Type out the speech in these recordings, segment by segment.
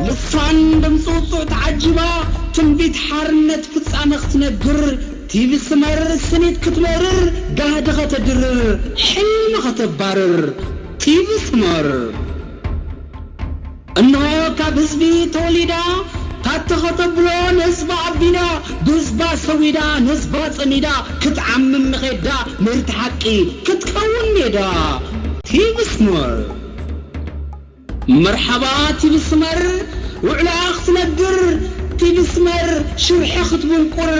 ልሳን ድምፂ ውፁዕ ተዓጂባ ትንቢት ሓርነት ፍጻመ ክትነግር፣ ቲቪ ስመር ስኒት ክትመርር፣ ጋህዲ ከተድርር፣ ሕልሚ ከተባርር። ቲቪ ስመር እንሆ ካብ ህዝቢ ተወሊዳ፣ ታተ ከተብሎ ንህዝባ ኣቢዳ፣ ብህዝባ ሰዊዳ፣ ንህዝባ ጸሚዳ፣ ክትዓምም ንኸዳ ምህርቲ ሓቂ ክትከውን ሜዳ። ቲቪ ስመር። መርሓባ ቲቪ ስመር፣ ውዕላ ክትነግር፣ ቲቪ ስመር ሽርሒ ክትብንቁር፣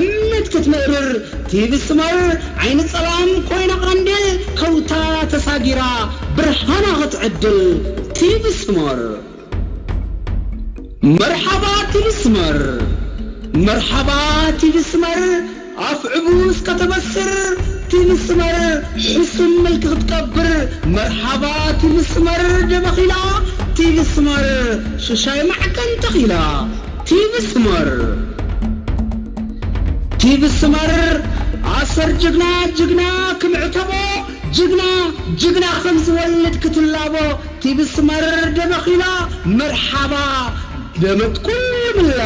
እምነት ክትምእርር፣ ቲቪ ስመር ዓይኒ ጸላም ኮይና ቐንዴል፣ ከውታ ተሳጊራ ብርሃና ክትዕድል። ቲቪ ስመር። መርሓባ ቲቪ ስመር። መርሓባ ቲቪ ስመር፣ ኣፍ ዕቡስ ከተበስር፣ ቲቪ ስመር ሕሱም ምልኪ ክትቀብር። መርሓባ ቲቪ ስመር ደበኺላ፣ ቲቪ ስመር ሽሻይ ማዕቀን ተኺላ። ቲቪ ስመር። ቲቪ ስመር ኣሰር ጅግና ጅግና ክምዕተቦ፣ ጅግና ጅግና ከም ዝወልድ ክትላቦ። ቲቪ ስመር ደበኺላ፣ መርሓባ ደመት ኩሉ ምላ።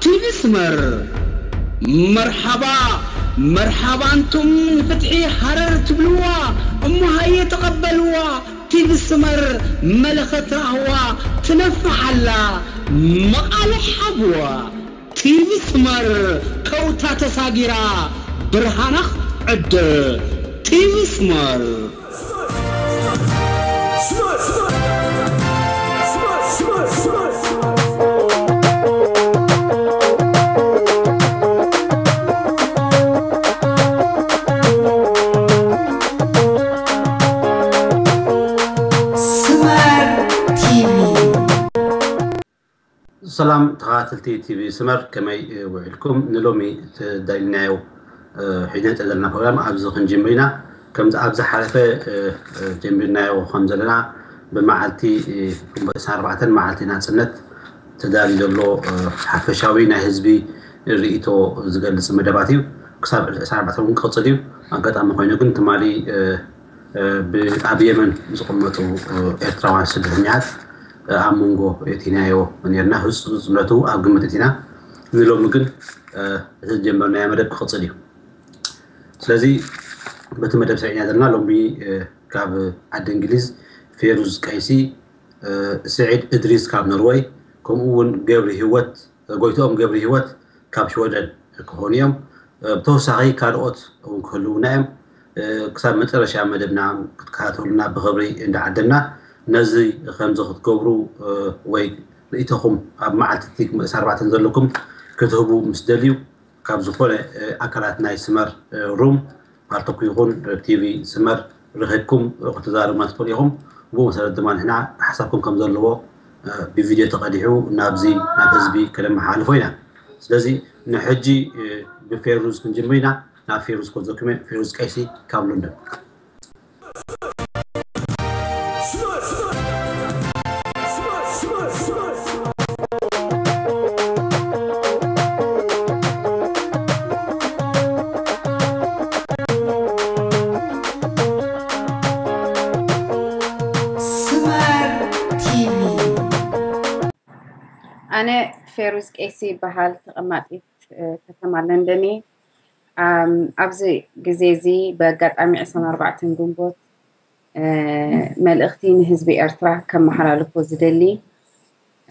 ቲቪ ስመር። መርሓባ መርሓባ፣ እንቱም ንፍትሒ ሃረር ትብልዋ፣ እሞ ሃየ ተቐበልዋ። ቲቪ ስመር መለኸት ራህዋ ትነፍሕ ኣላ፣ መቓልሕ ሓብዋ። ቲቪ ስመር ከውታ ተሳጊራ፣ ብርሃና ክትዕድል። ቲቪ ስመር። ስመር ቲቪ። ሰላም ተኸታተልቲ ቲቪ ስመር፣ ከመይ ውዒልኩም? ንሎሚ ተዳሊናዮ፣ እ፣ ሒዝና ዘለና ፕሮግራም ኣብዚ ክንጅምር ኢና። ከምዚ ኣብ ዝሓለፈ፣ እ፣ እ፣ ጀሚርናዮ ከም ዘለና ብመዓልቲ፣ እ፣ ግንቦት ዕስራን ኣርባዕተን መዓልቲ ናጽነት ተዳልዩ ዘሎ፣ እ፣ ሓፈሻዊ ናይ ህዝቢ ርእይቶ ዝገልጽ መደባት እዩ። ክሳብ ዕስራን ኣርባዕተን እውን ክቕጽል እዩ። ኣጋጣሚ ኮይኑ ግን ትማሊ፣ እ፣ እ፣ ብ-፣ ኣብ የመን ዝቕመጡ፣ እ፣ ኤርትራውያን ስደተኛታት፣ እ፣ ኣብ መንጎ እቲናዮ ነርና። ህጹጽነቱ ኣብ ግምት እቲና። ንሎሚ ግን፣ እ፣ እቲ ዝጀመርናዮ መደብ ክቕጽል እዩ። ስለዚ በቲ መደብ ሰሪዕና ዘለና ሎሚ፣ እ፣ ካብ ዓዲ እንግሊዝ ፌሩዝ ቀይሲ፣ እ፣ ስዒድ እድሪስ ካብ ኖርወይ፣ ከምኡ እውን ገብሪ ህይወት፣ ጎይትኦም ገብሪ ህይወት ካብ ሽወደን ክኾኑ እዮም። እ፣ ብተወሳኺ ካልኦት እውን ክህልዉና እዮም። እ፣ ክሳብ መጨረሻ መደብና ክትከታተሉና ብኽብሪ እንዳዓደምና፣ ነዚ ከምዚ ክትገብሩ፣ እ፣ ወይ ርእይቶኹም ኣብ መዓልቲ እቲ ዕስራን ኣርባዕተን ዘለኩም ክትህቡ ምስ ደልዩ፣ ካብ ዝኾነ፣ እ፣ ኣካላት ናይ ስመር፣ እ፣ ሩም፣ ፓልቶክ ይኹን፣ እ፣ ቲቪ ስመር ረኺብኩም፣ እ፣ ክትዛረቡና ትኽእሉ ኢኹም። ብኡ መሰረት ድማ ንሕና ሓሳብኩም ከም ዘለዎ፣ እ፣ ብቪድዮ ተቐዲሑ ናብዚ፣ ናብ ህዝቢ ከነመሓላልፎ ኢና። ስለዚ ንሕጂ፣ እ፣ ብፌሩዝ ክንጅምር ኢና። ናብ ፌሩዝ ክወስደኩም እየ። ፌሩዝ ቀይሲ ካብ ሎንደን። ስመር ቲቪ። ኣነ ፌሩዝ ቀይሲ ይበሃል፣ ተቐማጢት፣ እ፣ ከተማ ለንደን እየ። ኣም፣ ኣብዚ ግዜ እዚ ብኣጋጣሚ ዕስራን ኣርባዕተን ግንቦት፣ እ፣ መልእኽቲ ንህዝቢ ኤርትራ ከመሓላልፎ ዝደሊ፣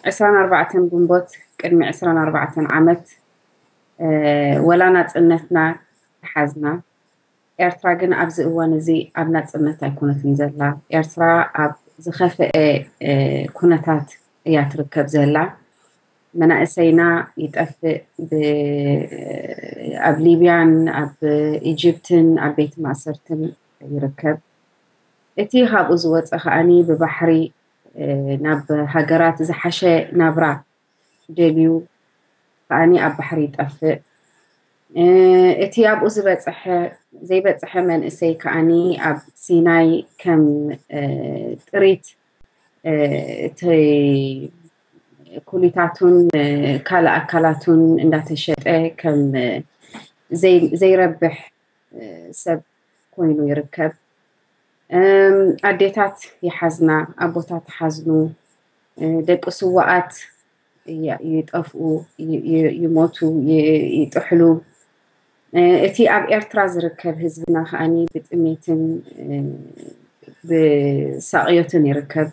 ዕስራን ኣርባዕተን ግንቦት ቅድሚ ዕስራን ኣርባዕተን ዓመት፣ እ፣ ወላ ናጽነትና ተሓዝና፣ ኤርትራ ግን ኣብዚ እዋን እዚ ኣብ ናጽነት ኣይኮነትን ዘላ። ኤርትራ ኣብ ዝኸፍአ፣ እ፣ ኩነታት እያ ትርከብ ዘላ። መናእሰይና ይጠፍእ፣ ብ-፣ ኣብ ሊብያን ኣብ ኢጅፕትን ኣብ ቤት ማእሰርትን ይርከብ። እቲ ካብኡ ዝወጸ ከኣኒ ብባሕሪ፣ እ፣ ናብ ሃገራት ዝሓሸ ናብራ ደልዩ ከኣኒ ኣብ ባሕሪ ይጠፍእ። እቲ ኣብኡ ዝበፅሐ ዘይበፅሐ መንእሰይ ከዓኒ ኣብ ሲናይ ከም ጥሪት እቲ ኩሊታቱን ካልእ ኣካላቱን እንዳተሸጠ ከም ዘይረብሕ ሰብ ኮይኑ ይርከብ። ኣዴታት ይሓዝና፣ ኣቦታት ይሓዝኑ፣ ደቂ ስዋኣት ይጠፍኡ፣ ይሞቱ፣ ይጥሕሉ። እቲ ኣብ ኤርትራ ዝርከብ ህዝብና ከዓኒ ብጥሜትን ብሳቕዮትን ይርከብ።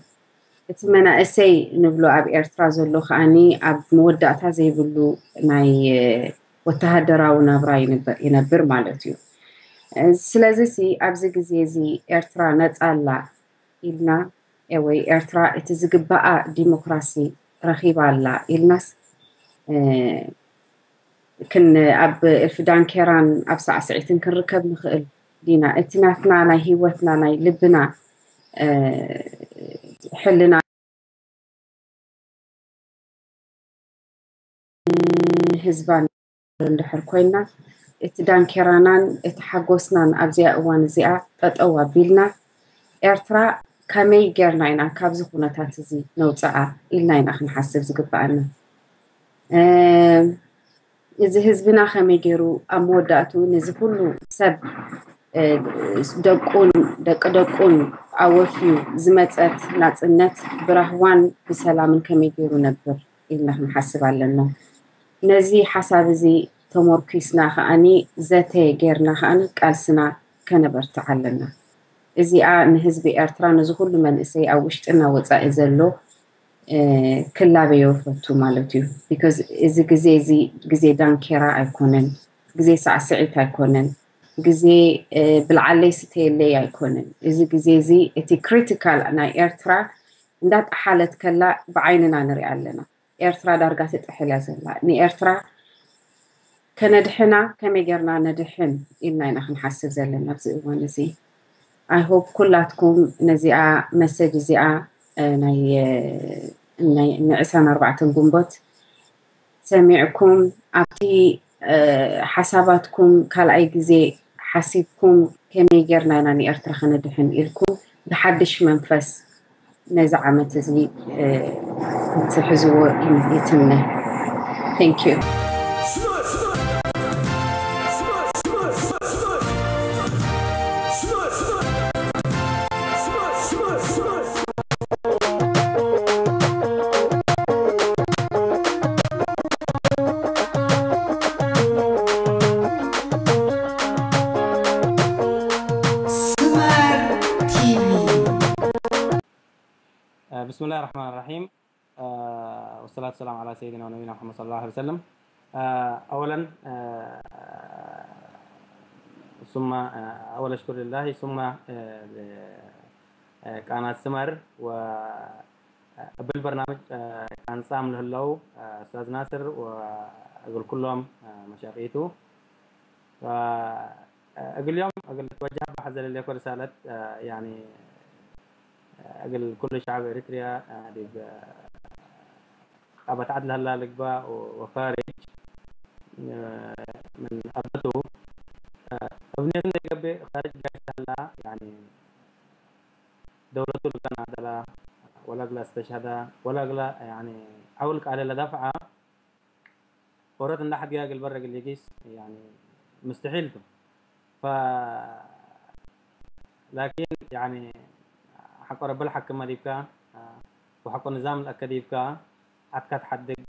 እቲ መናእሰይ ንብሎ ኣብ ኤርትራ ዘሎ ከዓኒ ኣብ መወዳእታ ዘይብሉ ናይ ወተሃደራዊ ናብራ ይነብር ማለት እዩ። ስለዚ ሲ ኣብዚ ግዜ እዚ ኤርትራ ነጻ ኣላ ኢልና ወይ ኤርትራ እቲ ዝግባኣ ዲሞክራሲ ረኺባ ኣላ ኢልናስ ክን ኣብ እልፊ ዳንኬራን ኣብ ሳዕስዒትን ክንርከብ ንኽእል ዲና? እቲ ናትና ናይ ህይወትና ናይ ልብና ሕልና ህዝባን እንድሕር ኮይና እቲ ዳንኬራናን እቲ ሓጎስናን ኣብዚኣ እዋን እዚኣ ጠጠው ኣቢልና ኤርትራ ከመይ ጌርና ኢና ካብዚ ኩነታት እዚ ነውፅኣ ኢልና ኢና ክንሓስብ ዝግበኣና። እዚ ህዝብና ከመይ ገይሩ ኣብ መወዳእቱ ነዚ ኩሉ ሰብ ደቁን ደቂ ደቁን ኣወፍዩ ዝመፀት ናፅነት ብራህዋን ብሰላምን ከመይ ገይሩ ነብር ኢልና ክንሓስብ ኣለና። ነዚ ሓሳብ እዚ ተመርኪስና ከዓኒ ዘተ ጌርና ከዓኒ ቃልስና ከነበርትዕ ኣለና። እዚኣ ንህዝቢ ኤርትራ ነዚ ኩሉ መንእሰይ ኣብ ውሽጥና ወፃኢ ዘሎ ክላበዮ ፈቱ ማለት እዩ። ቢካዝ እዚ ግዜ እዚ ግዜ ዳንኬራ ኣይኮነን፣ ግዜ ሳዕስዒት ኣይኮነን፣ ግዜ ብልዓለይ ስተየለይ ኣይኮነን። እዚ ግዜ እዚ እቲ ክሪቲካል ናይ ኤርትራ እንዳጠሓለት ከላ ብዓይንና ንሪኣ ኣለና። ኤርትራ ዳርጋ ትጥሕል እያ ዘላ። ንኤርትራ ከነድሕና ከመይ ጌርና ነድሕን ኢልና ኢና ክንሓስብ ዘለና ኣብዚ እዋን እዚ። I hope ኩላትኩም ነዚኣ መሰጅ እዚኣ ናይ ናይ ዕስራን ኣርባዕተን ግንቦት ሰሚዕኩም ኣብቲ ሓሳባትኩም ካልኣይ ግዜ ሓሲብኩም ከመይ ጌርና ኢና ንኤርትራ ከነድሕን ኢልኩም ብሓድሽ መንፈስ ነዚ ዓመት እዚ ክትሕዝዎ ይትምነ። Thank you። بسم الله الرحمن الرحيم. والصلاة والسلام على سيدنا ونبينا محمد صلى الله عليه وسلم. أولا ثم أول أشكر لله ثم قناة سمر و بالبرنامج كان صام له أستاذ ناصر وأقول كلهم مشاركيته. እግል ዮም እግል ተወጃህ ባሕዘ ለሌኮ ርሳለት ያኒ እግል ኩሉ ሸዓብ ኤሪትርያ ዲብ ኣበት ዓድ ለህላ ልግባእ ወካሪጅ ምን ኣበቱ እብኔትን ለገብእ ካሪጅ ጋይስ ለህላ ያኒ ደውለቱ ልገና ደላ ወላ እግላ እስተሽሀዳ ወላ እግላ ያኒ ዐውል ቃለ ለደፍዓ ኦረት እንዳ ሐድገ እግል በረ እግል ሊጊስ ያኒ ምስትሒል ቱ። ፈ ላኪን ያኒ ሐቆ ረቢ ለሐክመ ዲብካ ወሐቆ ንዛም ለአከ ዲብካ ዐድካ ተሐድግ፣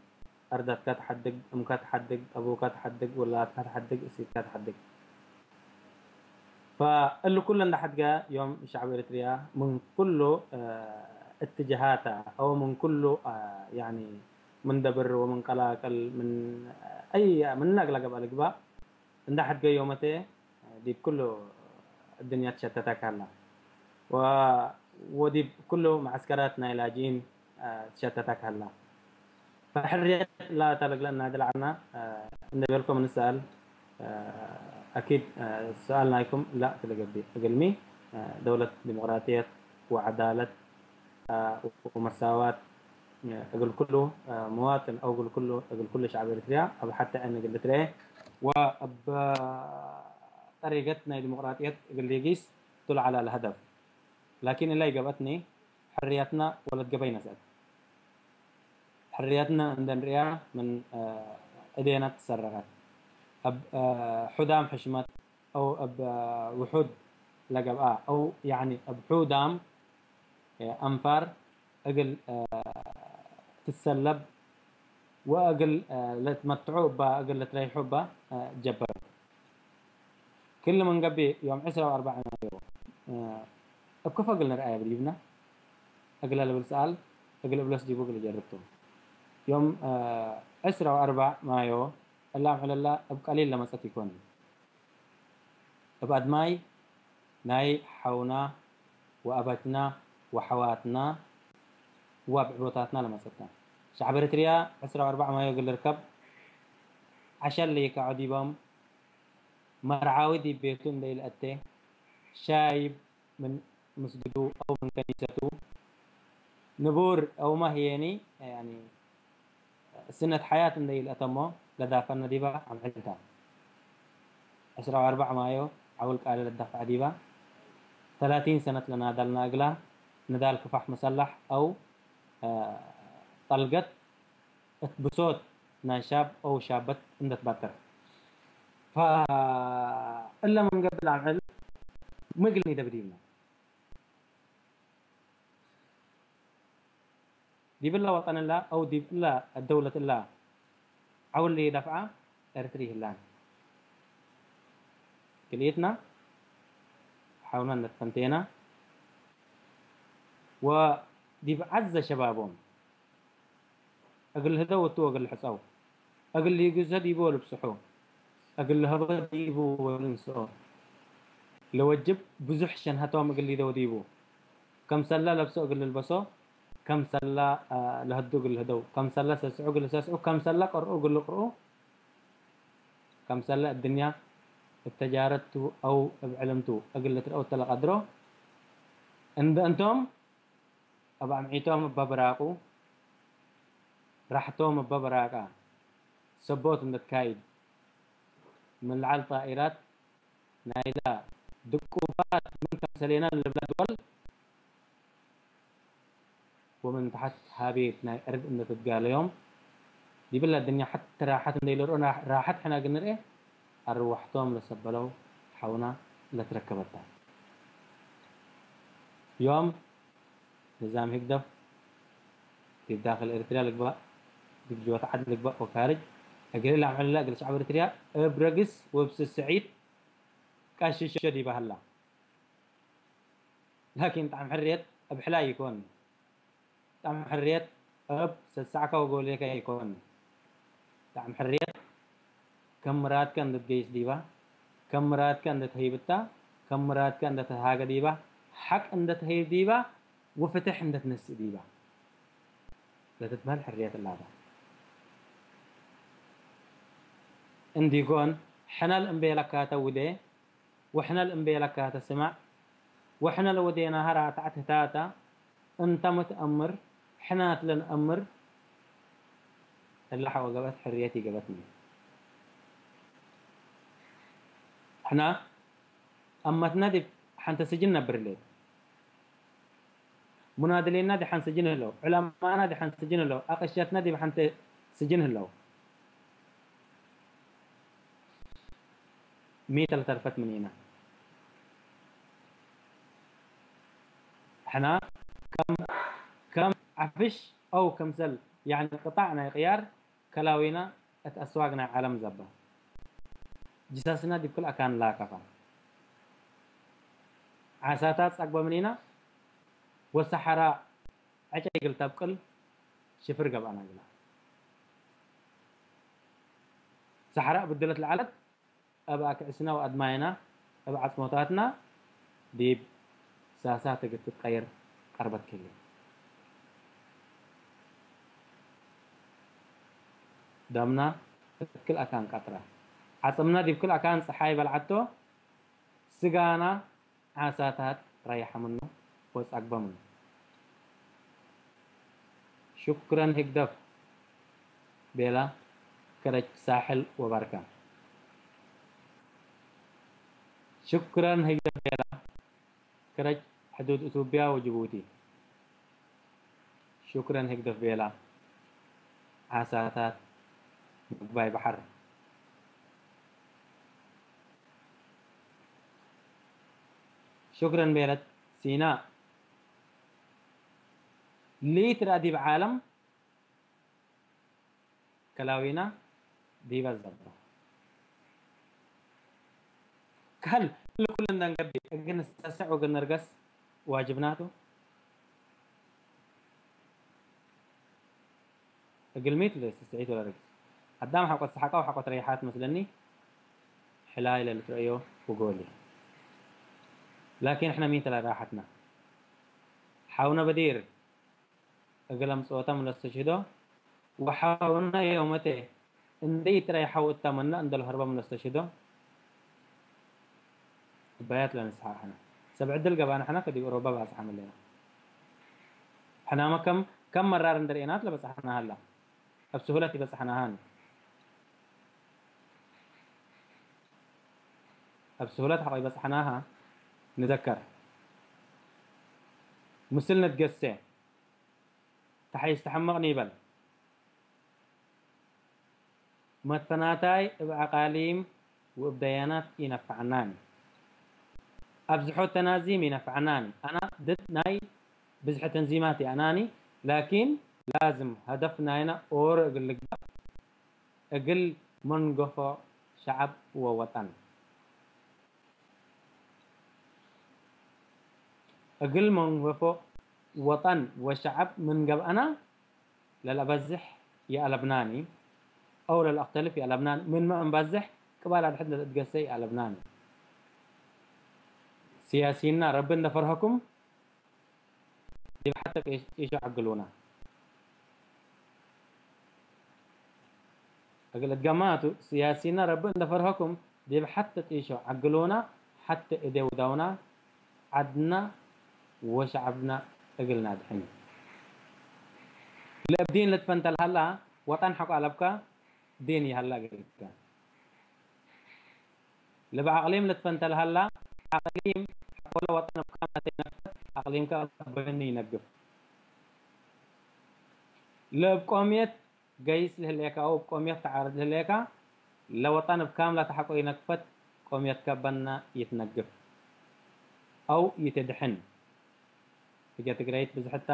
አርዳትካ ተሐድግ፣ እምካ ተሐድግ፣ አቡካ ተሐድግ፣ ውላድካ ተሐድግ፣ እሲትካ ተሐድግ። ፈእሊ ኩሉ እንዳ ሐድገ ዮም ሸዕብ ኤሪትርያ ምን ኩሉ እትጀሃታ አው ምን ኩሉ ያኒ ምን ደብር ወምን ቀላቅል ምን አይ ምን አግላ ገብአ ልግባእ እንዳ ሐድገ ዮመቴ ዲብ ኩሉ እድንያ ትሸተተክ ሀላ ወዲብ ኩሉ መዐስከራት ናይ ላጅኢን ትሸተተክ ሀላ። ፈሕርየት ላታ ለግለ እናድል ዐና እንደ ቤልኩም እንሰአል አኪድ ሰአል ናይኩም ላ ትለገቢ እግልሚ ደውለት ዲሞቅራጥየት ወዐዳለት ወመሳዋት እግል ኩሉ መዋጥን ኣው እግል ኩሉ እግል ኩሉ ሸዕብ ኤርትርያ ኣብ ሓቲ ዕን እግል ልትርኤ ወእብ ጠሪገት ናይ ዲሞቅራጥየት እግል ሌጊስ ቱል ዓላ ለሀደፍ ላኪን እላይ ገብአትኒ ሕርያትና ወለት ገበይ ነስአት ሕርያትና እንደ ንርእያ ምን እዴና ትሰረቀት ኣብ ሑዳም ሕሽመት ኣው ኣብ ውሑድ ለገብኣ ኣው ያኒ ኣብ ሑዳም ኣንፋር እግል ትሰለብ ወእግል ለትመትዑ እባ እግል ለትረይሑ እባ ጀበሩ። ክል መንገቢ ዮም ዕስራ ወአርባዕ ማዮ እብ ከፎ እግል ንርአያ ብዲብና እግለ ልብል ሰኣል እግል እብለስ ዲቡ እግል ጀርብቱ። ዮም ዕስራ ወአርባዕ ማዮ እላ ምዕለላ እብ ቀሊል ለመጸት ይኮን። እብ ኣድማይ ናይ ሐውና ወአባጅና ወሐዋትና ወእብ ዕቦታትና ለመጸትና። ሸዕብ ኤርትርያ ዕስራ ወአርባዕ ማዮ እግል ልርከብ ዐሸል ለይከዖ ዲቦም መርዓዊ ዲብ ቤቱ እንደ ኢልአቴ ሻይብ ምን ምስግዱ ኣው ምን ከኒሰቱ ንቡር ኣው ማህየኒ ያኒ ስነት ሐያት እንደ ኢልአተሞ ለዳፈነ ዲባ አምዕልታ ዕስራ ወአርባዕ ማዮ ዐውል ቃለ ለዳፍዐ ዲባ ተላቲን ሰነት ለናዳልና እግላ ንዳል ክፋሕ መሰላሕ ኣው ጠልገት እት ብሶት ናይ ሻብ ኦው ሻበት እንደ ትባተር። ፈእለ መንገብል አምዕል ምግል ኒደብ ዲብና። ዲብ እላ ወጠን እላ አው ዲብ እላ ደውለት እላ ዐውል ለይደፍዓ ኤርትሪ ህላን። ክልኤትና ሐውና እንደ ትፈንቴና ወዲብ ዐዘ ሸባቦም እግል ህደው እቱ ወእግል ሕጸው፣ እግል ሊጉዘ ዲቡ ወልብጽሑ፣ እግል ለሀበ ዲቡ ወልንስኦ። ለወጅብ ብዙሕ ሸንሀቶም እግል ሊደው ዲቡ። ከምሰላ ለብሶ እግል ልልበሶ፣ ከምሰላ ለሀዱ እግል ልህደው፣ ከምሰላ ሰስዑ እግል ልሰስዑ፣ ከምሰላ ቀርኡ እግል ልቅርኡ፣ ከምሰላ እድንያ እብ ተጃረቱ አው እብ ዕልምቱ እግል ልትረአው እተ ለቀድሮ እንደ እንቶም እብ አምዒቶም እበ ብራቁ፣ ራሕቶም እበ ብራቃ ሰቦት እንደ ትካይድ፣ ምን ለዐል ጣኢራት ናይላ ድቁባት ምን ከምሰሌና ለልብላ ድወል፣ ወምን ተሐት ሃቤት ናይ እርድ እንደ ትትጋለዮም፣ ዲብላ እድንያ ሐቲ ራሐት እንደ ኢለርኦ ራሐት ሕና እግል ንርኤ፣ አርዋሕቶም ለሰበለው ሐውና ለትረከበታ። ዮም ንዛም ህግደፍ ዲብ ዳክል ኤርትርያ ልግባእ፣ ዲብ ጅወት ዐድ ልግባእ ወካርጅ፣ እግል ለአምዕልላ እግል ሸዕብ ኤርትርያ እብ ረግስ ወእብ ስስዒት ቀሽሾ ዲበ ሀላ። ላኪን ጣዕም ሕርየት እብ ሕላይ ኢኮን። ጣዕም ሕርየት እብ ሰሳዕካ ወጎሌካ ኢኮን። ጣዕም ሕርየት ከም ምራድከ እንደ ትገይስ ዲባ፣ ከም ምራድከ እንደ ትሀይብታ፣ ከም ምራድከ እንደ ትሃገ ዲባ፣ ሐቅ እንደ ትሀይብ ዲባ፣ ወፍትሕ እንደ ትነስእ ዲባ ለትትበህል ሕርየት እላታ። እንዲኮን ሕነ ለእምቤለካተ ውዴ ወሕነ ለእምቤለካተ ስመዕ ወሕነ ለወዴናሀ ራትዐት ህታተ እንተ ምትአምር ሕናት ለንአምር እለ ሐወ ገብአት ሕርየት ኢገብአትኒ። ሕና አመትነ ዲብ ሐንተ ስጅን ነብር ሌት። ሙናድሌና ዲብ ሐን ስጅን ህለው፣ ዑለማእና ዲብ ሐን ስጅን ህለው፣ አቅሸትና ዲብ ሐንተ ስጅን ህለው። ሚ ተልተርፈት ምን ኢና? ሕና ከም ከም ዓፍሽ አው ከምሰል ያኒ ቅጣዕ ናይ ቅያር ከላዊና እት አስዋግ ናይ ዓለም ዘባ። ጅሳስና ዲብ ክል አካን ላከፋ። ዓሳታት ጸግበ ምን ኢና? ወሰሐራ ዕጨይ እግል ተብቅል ሽፍር ገብአና ግና። ሰሐራ ብድለት ለዐለት እብ አክዕስና ወአድማይና እብ ዐጽሞታትና ዲብ ሳሳት እግል ትትቀየር ቀርበት ክል። ደምና እት ክል አካን ቀጥረ። ዐጽምና ዲብ ክል አካን ጸሓይ በልዐቶ። ስጋና ዓሳታት ረይሐ ምኑ ወጸግበ ምኑ። شكرا هجدف بيلا كرج ساحل وبركة. شكرا هجدف بيلا كرج حدود إثيوبيا وجيبوتي. شكرا هجدف بيلا عساتات مقباي بحر. شكرا بيلا سيناء. ليتر أديب عالم كلاوينا ديبا الزبا. كهل كل كل ننقدي أجن السسع وجن نرقص واجبناته. أجل ميت لي سسعيت ولا رقص. قدام حقوة السحقة وحقوة ريحات مثلني. حلاي للتريو وقولي. لكن إحنا مين تلا راحتنا؟ حاونا بدير. እግል ኣምጽኦታ ምለስተሽህዶ ወሓውና የውመቴ እንደ ይትራይ ሓው እታ መና እንደ ልኸርባ ምለስተሽህዶ። እባያት ለንስሓ ሕና ሰብ ዕድል ገባና ሕና ከዲ ኦሮባ ባጽሓ መለና። ሕናመ ከም ከም መራር እንደርእናት ለበጽሓና ሃላ ኣብ ስሁለት ይበጽሓና ሃን ኣብ ስሁለት ሓቆ ይበጽሓና ሃ ንዘከር ምስል ንትገሴ ተሓይስ ተሐመቕኒ ይበል። መትፈናታይ እብ ኣቓሊም ወእብ ደያናት ኢነፍዓናኒ። ኣብዝሖ ተናዚም ኢነፍዓናኒ። ኣና ድድ ናይ ብዝሐ ተንዚማት ይኣናኒ ላኪን ላዝም ሀደፍ ናይና ኦሮ እግል ልግባእ እግል መንገፎ ሸዓብ ወወጠን። እግል መንገፎ ወጠን ወሸዓብ ምን ገብአና ለልአበዝሕ ይአለብናኒ አው ለልአክተልፍ ይአለብናኒ ምንመ እንበዝሕ ቅባል አድሕድ ለልእትገሰ ይአለብናኒ። ስያሲና ረቢ እንደፈርሀኩም ዲብ ሐተ ጢሾ ዐግሉና። እግል እትገማቱ ስያሲና ረቢ እንደፈርሀኩም ዲብ ሐተ ጢሾ ዐግሉና ሐተ እዴ ውዳውና ዐድና ወሸዐብና እግል ናድሕን። ለእብ ዲን ልትፈንተ ለሀላ ወጠን ሐቆ አለብካ ዲን ይሀላ እግልከ። ለበ አቅሊም ልትፈንተ ለሀላ አቅሊም ሐቆለ ወጠን እብ ካምላ ተይነክፈት አቅሊምከ በኒ ይነግፍ። ለእብ ቆምየት ገይስ ለህሌከ አው እብ ቆምየት ተዓርድ ለህሌከ ለወጠን እብ ካምላ ተሐቆ ይነክፈት ቆምየትከ በና ይትነግፍ አው ይትድሕን። እጀ ትግረይት ብዝሕታ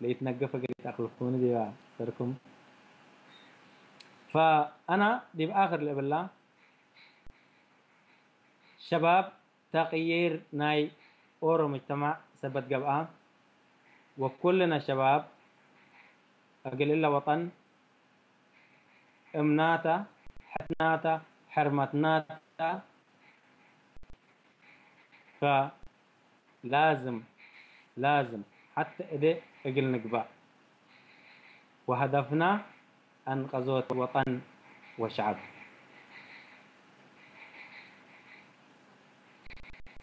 ለኢትነግፍ እግል ኢትአክልፉኒ ዲባ ሰርኩም። ፈአና ዲብ አክር ልእብላ ሸባብ ተቅይር ናይ ኦሮ ሙጅተማዕ ሰበት ገብአ ወኩልነ ሸባብ እግል እለ ወጠን እምናተ፣ ሕትናተ፣ ሕርመትናተ ፈ ላዝም ላዝም ሐተ እዴ እግል ንግባእ ወሀደፍና አንቀዞት ወጠን ወሸዐብ።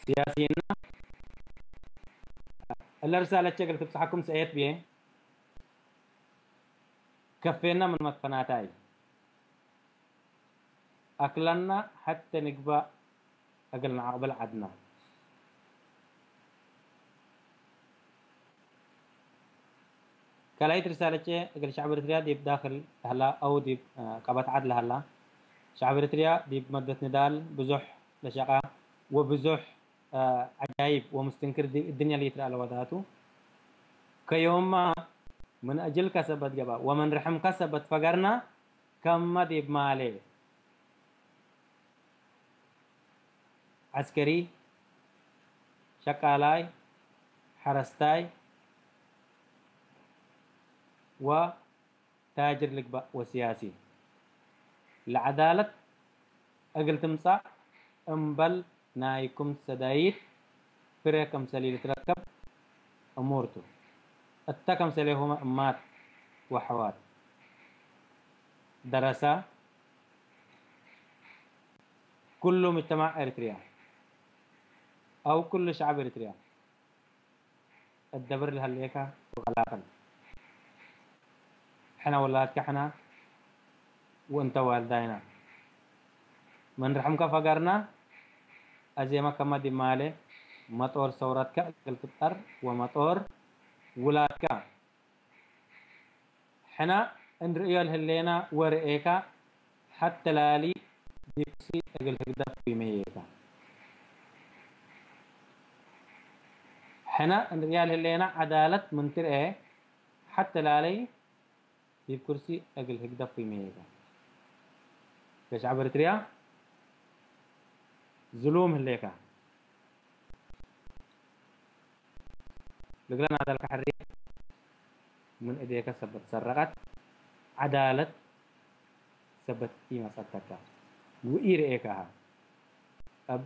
ስያሲና እለ ርሳለቼ እግል ትብጽሐኩም ሰእየት ብዬ ከፌና ምን መትፈናታይ። አክለና ሐቴ ንግባእ እግል ነዐቅብል ዐድና። ካልኣይት ርሳለቼ እግል ሸዕብ ኤሪትርያ ዲብ ዳክል ለሀላ አው ዲብ ቀበት ዐድ ለሀላ። ሸዕብ ኤሪትርያ ዲብ መደት ንዳል ብዙሕ ለሸቃ ወብዙሕ ዐጃይብ ወምስትንክር ዲብ እድንያ ለይትረአ ለወዳቱ። ከዮማ ምን አጅልከ ሰበት ገብአ ወምን ርሕምከ ሰበት ፈገርና ከመ ዲብ ማሌ ዐስከሪ፣ ሸቃላይ፣ ሐረስታይ ወታጅር ልግባእ ወስያሲ ለዐዳለት እግል ትምጻእ እምበል ናይኩም ሰዳይት ፍሬ ከምሰል ኢልትረከብ እሙር ቱ። እተ ከምሰሌሁመ እማት ወአሕዋት ደረሰ ኩሉ ሙጅተማዕ ኤሪትርያ አው ኩሉ ሸዕብ ኤሪትርያ እት ደብር ለሀሌከ ወቀላቅል። ሕና ወላድካ ሕና ወእንተ ዋልዳይና መንርሕምካ ፈገርና ኣዜማ ከማ ዲማለ መጦር ሰውረትካ እግል ትጠር ወመጦር ውላድካ ሕና እንርእዮ ልህሌና ወርኤካ ሐተ ላሊ ዲብሲ እግል ህግደፍ ዊመየካ ሕና እንርእያ ልህሌና ዐዳለት ምን ትርኤ ሐተ ላሊ ዲብ ኩርሲ እግል ህግደፍ ዊመየካ። ከሽዓብ ኤርትርያ ዝሉም ህሌካ። ልግለ ናደልካ ሕርየት ምን እዴከ ሰበት ሰረቀት ዐዳለት ሰበት ኢመጸተካ ወኢርኤካሃ። እብ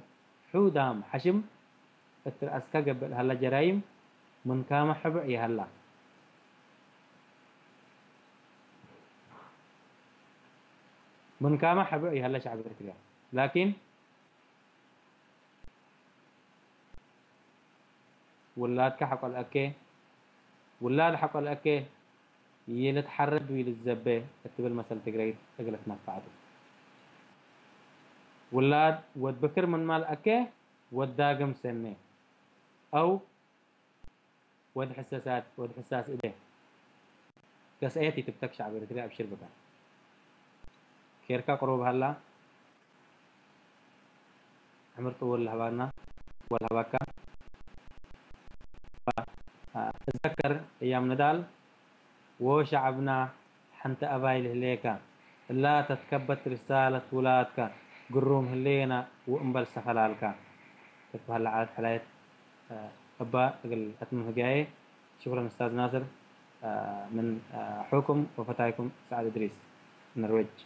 ሑዳም ሐሽም እት ረአስከ ገብእ ለሀለ ጀራይም ምን ካመ ሕብዕ ይሀላ። ምን ካመ ሕብዕ ይሀለ ሸዕብ ኤርትርያ። ላኪን ውላድካ ሐቆል አኬ፣ ውላድ ሐቆል አኬ ይልትሐረድ ወይልትዘቤ እትብል መሰል ትግረይት እግል ትነፈዐቱ። ውላድ ወድ ብክር ምን ማል አኬ ወድ ዳግም ሰኔ አው ወድ ሕሰሳት፣ ወድ ሕሳስ እዴ። ገስአየት ይትብተክ ሸዕብ ኤርትርያ አብሽር ብካ። ኬርካ ቅሩብ ሀላ። ዕምር ጥውል ለሀባና ወለሀባካ። እዘከር እያም ንዳል ወሸዐብና ሐንቲ አባይ ልህሌከ እላ ተትከበት ርሳለት ውላድከ ግሩም ህሌና ወእምበል ሰፈላልካ ትትበሀል ለዐለት ሐላየት እባ እግል አትምም ህግያዬ። ሽኩረን ኡስታዝ ናስር ምን ሑኩም ወፈታይኩም ሰዓድ እድሪስ ኖርዌጅ።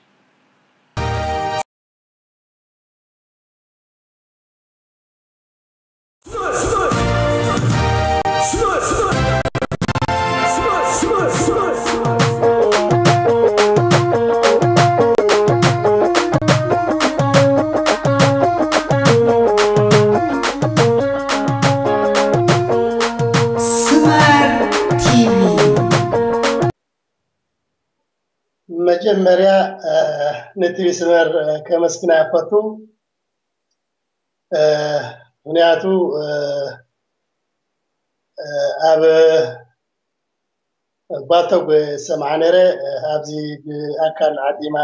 መጀመርያ ነቲ ስመር ከመስግና እፈቱ። ምክንያቱ ኣብ ባልቶግ ሰምዓ ነይረ፣ ኣብዚ ብኣካል ዓዲማ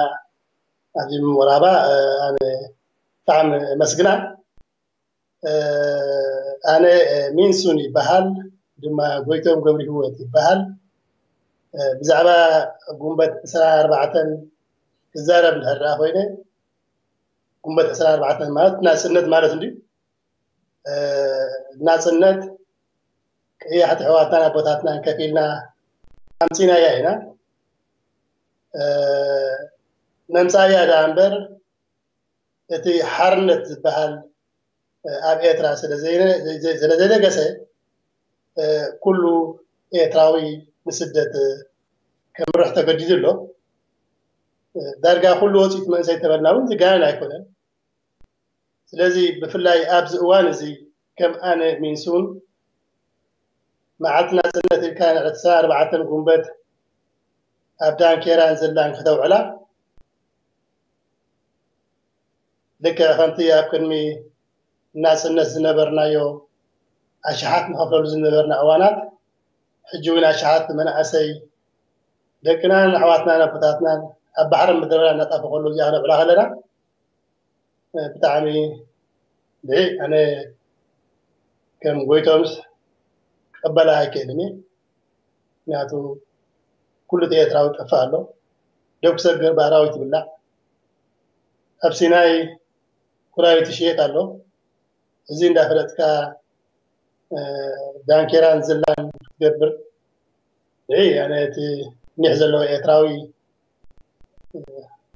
ኣብዚ ምውራባ ኣነ ብጣዕሚ መስግና። ኣነ ሚንሱን ይበሃል፣ ድማ ጎይቶም ገብረ ህይወት ይበሃል። ብዛዕባ ጉንበት ዕስራን ኣርባዕተን ክዛረብ እንድሕር ደኣ ኮይነ፣ ጉንበት ዕስራን ኣርባዕተን ማለት ናጽነት ማለት እንድዩ። ናጽነት ቀያሕቲ ኣሕዋትናን ኣቦታትናን ከፊልና ኣምጺናያ ኢና። ነምጻያ ደኣ እምበር እቲ ሓርነት ዝበሃል ኣብ ኤርትራ ስለ ዘይነ-፣ ስለ ዘይነገሰ ኩሉ ኤርትራዊ ንስደት ከምርሕ ተገዲዱ ኣሎ። ዳርጋ ኩሉ ወፂኡ እቲ መንእሰይ ተበልና እውን ዝጋነን ኣይኮነን። ስለዚ ብፍላይ ኣብዚ እዋን እዚ ከም ኣነ ሚንሱን መዓልቲ ናጽነት ኢልካ ንዕለት ዕስራን ኣርባዕተን ጉንበት ኣብ ዳንኬራን ዘላን ከተውዕላ ልክዕ ከምቲ ኣብ ቅድሚ ናጽነት ዝነበርናዮ ኣሽሓት ንኸፍለሉ ዝነበርና እዋናት፣ ሕጂ እውን ኣሽሓት መናእሰይ ደቅናን ኣሕዋትናን ኣቦታትናን ኣብ ባሕርን ምድረ በዳን እናጣፈ ከሎ እዚኣ ክነብዕላ ከለና፣ ብጣዕሚ ብዒ ኣነ ከም ጎይቶምስ ክቕበላ ኣይክእልን እየ። ምክንያቱ ኩሉ እቲ ኤርትራዊ ጠፍእ ኣሎ። ደብ ክሰግር ብኣራዊት ይብላዕ። ኣብ ሲናይ ኩላሊት ይሽየጥ ኣሎ። እዚ እንዳፈለጥካ ዳንኬራን ዝላን ክትገብር ብዒ ኣነ እቲ ኒሕ ዘለዎ ኤርትራዊ